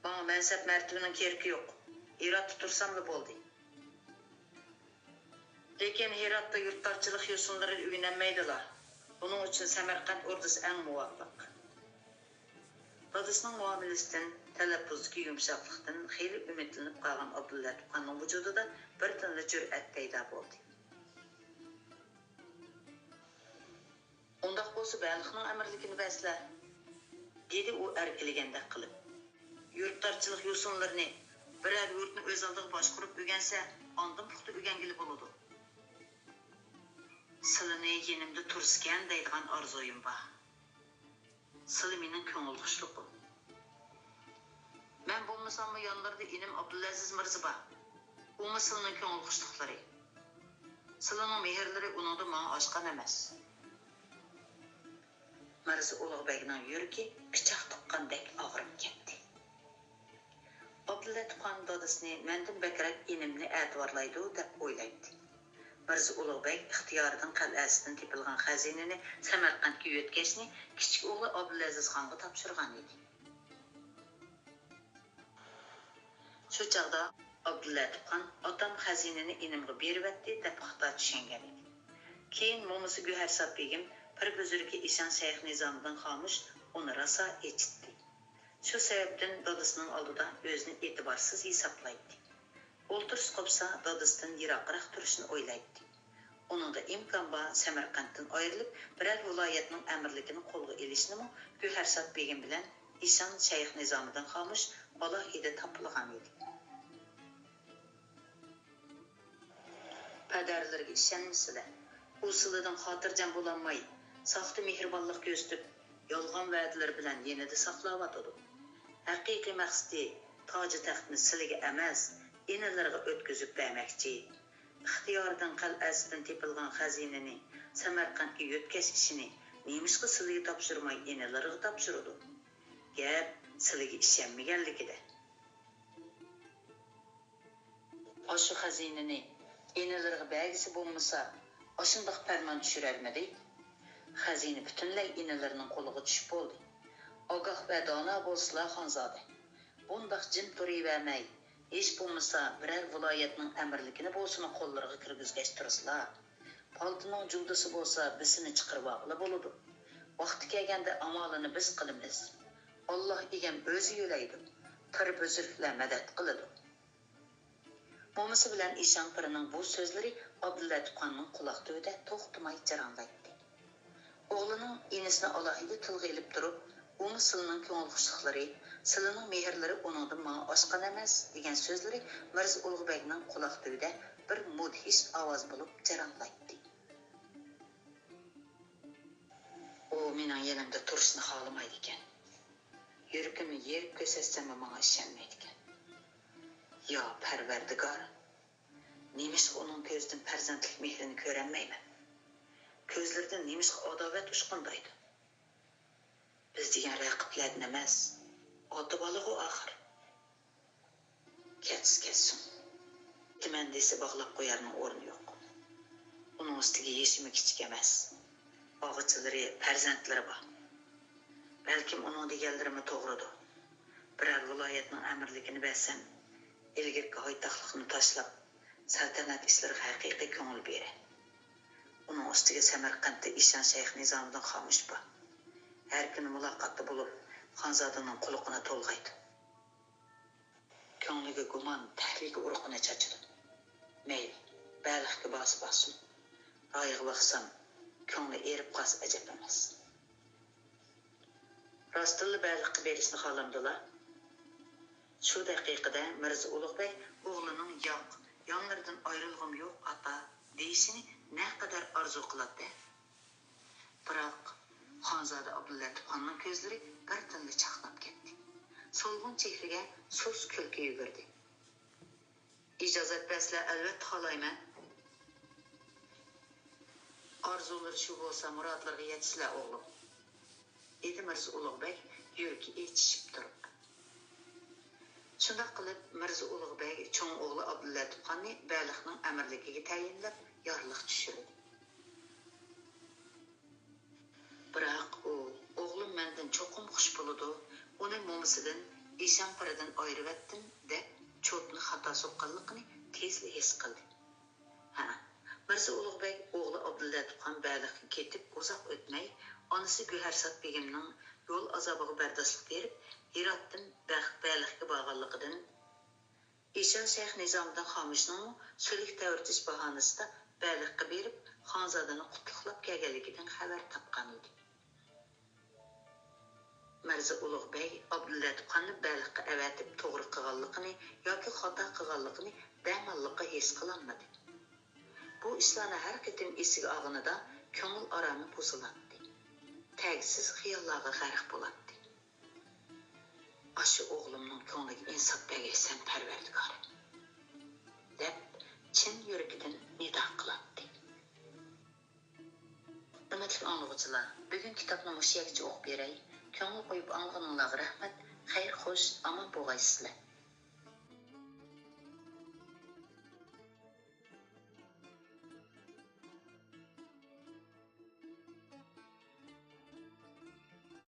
ماڭا مەنسەپ مەرتىۋىنىڭ كېرىكى يوق. ھىراتتا تۇرساملا بولدى. لېكىن ھىراتتا يۇرتدارچىلىق يوسۇنلىرى ئۆگىنەلمەيدىلا. بۇنىڭ ئۈچۈن سەمەرقەنت ئوردىسى ئەڭ مۇۋاپىق. دادىسىنىڭ مۇئامىلىسىدىن، تەلەپپۇزدىكى يۇمشاقلىقتىن خېلى ئۈمىدلىنىپ قالغان ئابدۇللەتىپ خاننىڭ ۋۇجۇدىدا بىردىنلا جۈرئەت پەيدا بولدى. ئۇنداق بولسا بەلخنىڭ ئەمىرلىكىنى بەرسىلە، دېدى ئۇ ئەركىلىگەندەك قىلىپ. يۇرتدارچىلىق يوسۇنلىرىنى، بىرەر يۇرتنى ئۆز ئالدىغا باشقۇرۇپ ئۆگەنسە، ئاندىن پۇختا ئۆگەنگىلى بولىدۇ. سىلىنى يېنىمدا تۇرسىكەن دەيدىغان ئارزۇيۇم بار. سىلى مېنىڭ كۆڭۈل خۇشلۇقۇم. مەن بولمىساممۇ يانلىرىدا ئىنىم ئابدۇلئەزىز مىرزا بار. ئۇمۇ سىلىنىڭ كۆڭۈل خۇشلۇقلىرى. سىلىنىڭ مېھىرلىرى ئۇنىڭدىن ماڭا ئاشقان ئەمەس. مىرزا ئۇلۇغ بەگنىڭ يۈرىكى پىچاق تىققاندەك ئاغرىپ كەتتى. ئابدۇللەتىپ خان دادىسىنى مەندىن بەكرەك ئىنىمنى ئەتىۋارلايدۇ دەپ ئويلايتتى. مىرزا ئۇلۇغ بەگ ئىختىيارىدىن قەلئەسىدىن تېپىلغان خەزىنىنى سەمەرقەنتكە يۆتكەشنى كىچىك ئوغلى ئابدۇلئەزىز خانغا تاپشۇرغان ئىدى. شۇ چاغدا ئابدۇللەتىپ خان «ئاتام خەزىنىنى ئىنىمغا بېرىۋەتتى» دەپ خاتا چۈشەنگەن ئىدى. كېيىن مومىسى گۆھەرسات بېگىم، پىر بۈزرىكى ئىشان شەيخ نىزامىدىن خامۇش ئۇنى راسا ئېچىتتى. شۇ سەۋەبتىن دادىسىنىڭ ئالدىدا ئۆزىنى ئېتىبارسىز ھېسابلايتتى. ئولتۇرۇشى قوپسا، دادىسىدىن يىراقراق تۇرۇشنى ئويلايتتى. ئۇنىڭدا ئىمكان بار سەمەرقەنتتىن ئايرىلىپ، بىرەر ۋىلايەتنىڭ ئەمىرلىكىنى قولغا ئېلىشنىمۇ گۆھەرسات بېگىم بىلەن ئىشان شەيخ نىزامىدىن خامۇش ئالاھىدە تاپىلغان ئىدى. پەدەرلىرىگە ئىشەنمىسىلە. ئۇ سىلىدىن خاتىرجەم بولالماي، ساختا مېھرىبانلىق كۆرسىتىپ، يالغان ۋەدىلىرى بىلەن يېنىدا ساقلاۋاتىدۇ. ھەقىقىي مەقسىتى تاجى تەختنى سىلىگە ئەمەس، ئىنىلىرىغا ئۆتكۈزۈپ بەرمەكچى. ئىختىيارىدىن قەلئەسىدىن تېپىلغان خەزىنىنى سەمەرقەنتكە يۆتكەش ئىشىنى نېمىشقا سىلىگە تاپشۇرماي، ئىنىلىرىغا تاپشۇرىدۇ؟ گەپ سىلىگە ئىشەنمىگەنلىكىدە. ئاشۇ خەزىنىنى ئىنىلىرىغا بەرگۈسى بولمىسا، ئاشۇنداق پەرمان چۈشۈرەرمىدى؟ خەزىنە پۈتۈنلەي ئىنىلىرىنىڭ قولىغا چۈشۈپ بولدى. ئاگاھ ۋە دانا بولسىلا، خانزادە، بۇنداق جىم تۇرۇۋەرمەي، ھېچ بولمىسا بىرەر ۋىلايەتنىڭ ئەمىرلىكىنى بولسىمۇ قوللىرىغا كىرگۈزگەچ تۇرسىلا. پالتىنىڭ جۇلدىسى بولسا بىسىنى چىقىرىۋالغىلى بولىدۇ. ۋاقتى كەلگەندە ئامالىنى بىز قىلىمىز. ئاللا ئىگەم ئۆزى يۆلەيدۇ. پىر بۈزرۈكلەر مەدەت قىلىدۇ. مومىسى بىلەن ئىشان پىرىنىڭ بۇ سۆزلىرى ئابدۇللەتىپ خاننىڭ قۇلاق تۈۋىدە توختىماي جاراڭلايتتى. ئوغلىنىڭ ئىنىسىنى ئالاھىدە تىلغا ئېلىپ تۇرۇپ، ئۇمۇ سىلىنىڭ كۆڭۈل خۇشلۇقلىرى، سىلىنىڭ مېھىرلىرى ئۇنىڭدىن ماڭا ئاشقان ئەمەس، دېگەن سۆزلىرى مىرزا ئۇلۇغ بەگنىڭ قۇلاق تۈۋىدە بىر مۇدھىش ئاۋاز بولۇپ جاراڭلايتتى. ئۇ مېنىڭ يېنىمدا تۇرۇشنى خالىمايدىكەن. يۈرىكىمنى يېرىپ كۆرسەتسەممۇ ماڭا ئىشەنمەيدىكەن. يا پەرۋەردىگار، نېمىشقا ئۇنىڭ كۆزىدىن پەرزەنتلىك مېھرىنى كۆرەلمەيمەن؟ كۆزلىرىدىن نېمىشقا ئاداۋەت ئۇچقۇندايدۇ؟ بىز دېگەن رەقىبلەردىن ئەمەس، ئاتا-بالىغۇ ئاخىر. كەتسە كەتسۇن. كېتىمەن دېسە باغلاپ قويارنىڭ ئورنى يوق. ئۇنىڭ ئۈستىگە يېشىمۇ كىچىك ئەمەس. باغچىلىرى، پەرزەنتلىرى بار. بەلكىم ئۇنىڭ دېگەنلىرىمۇ توغرىدۇر. بىرەر ۋىلايەتنىڭ ئەمىرلىكىنى بەرسەم، ئىلگىرىكى ھايتاقلىقنى تاشلاپ، سەلتەنەت ئىشلىرىغا ھەقىقىي كۆڭۈل بېرەي. ئۇنىڭ ئۈستىگە سەمەرقەنتتە ئىشان شەيخ نىزامىدىن خامۇش بار. ھەر كۈنى مۇلاقاتتا بولۇپ، خانزادىنىڭ قۇلىقىنى تولغايدۇ. كۆڭلىگە گۇمان، تەھلىكە ئۇرۇقىنى چاچىدۇ. مەيلى، بەلخكە بارسا بارسۇن. رايىغا باقسام، كۆڭلى ئېرىپ قالسا ئەجەب ئەمەس. راستتىنلا بەلخكە بېرىشنى خالامدۇلا؟ شۇ دەقىقىدە مىرزا ئۇلۇغ بەگ ئوغلىنىڭ «ياق، يانلىرىدىن ئايرىلغۇم يوق، ئاتا» دېيىشىنى نەقەدەر ئارزۇ قىلاتتى. بىراق، خانزادە ئابدۇللەتىپ خاننىڭ كۆزلىرى بىردىنلا چاقناپ كەتتى. سولغۇن چېھرىگە سۇس كۈلكە يۈگۈردى. «ئىجازەت بەرسىلە، ئەلۋەتتە خالايمەن.» «ئارزۇلىرى شۇ بولسا، مۇرادلىرىغا يەتسىلە، ئوغلۇم.» دېدى مىرزا ئۇلۇغ بەگ يۈرىكى ئېچىشىپ تۇرۇپ. شۇنداق قىلىپ، مىرزا ئۇلۇغ بەگ چوڭ ئوغلى ئابدۇللەتىپخاننى بەلخنىڭ ئەمىرلىكىگە تەيىنلەپ، يارلىق چۈشۈردى. بىراق ئۇ، «ئوغلۇم مەندىن چوقۇم خۇش بولىدۇ، ئۇنى مومىسىدىن، ئىشانپىرىدىن ئايرىۋەتتىم» دەپ، چوتىنى خاتا سوققانلىقىنى تېزلا ھېس قىلدى. ھە، مىرزا ئۇلۇغ بەگ ئوغلى ئابدۇللەتىپخان بەلخكە كېتىپ ئۇزاق ئۆتمەي، ئانىسى گۆھەرسات بېگىمنىڭ يول ئازابىغا بەرداشلىق بېرىپ، ھىراتتىن بەخ-، بەلخكە بارغانلىقىدىن، ئىشان شەيخ نىزامىدىن خامۇشنىڭمۇ سۈلۈك تەۋرىتىش باھانىسىدا بەلخكە بېرىپ، خانزادىنى قۇتلۇقلاپ كەلگەنلىكىدىن خەۋەر تاپقانىدى. مىرزا ئۇلۇغ بەگ ئابدۇللەتىپخاننى بەلخكە ئەۋەتىپ توغرا قىلغانلىقىنى ياكى خاتا قىلغانلىقىنى دەماللىققا ھېس قىلالمىدى. بۇ ئىشلارنى ھەر قېتىم ئېسىگە ئالغىنىدا كۆڭۈل ئارامى بۇزۇلاتتى. تەگسىز خىياللارغا غەرق بولاتتى. «ئاشۇ ئوغلۇمنىڭ كۆڭلىگە ئىنساپ بەرگەيسەن، پەرۋەردىگار!» دەپ، چىن يۈرىكىدىن نىدا قىلاتتى. ھۆرمەتلىك ئاڭلىغۇچىلار، بۈگۈن كىتابنى مۇشۇ يەرگىچە ئوقۇپ بېرەي. كۆڭۈل قويۇپ ئاڭلىغىنىڭلارغا رەھمەت. خەير خوش، ئامان بولغايسىزلەر.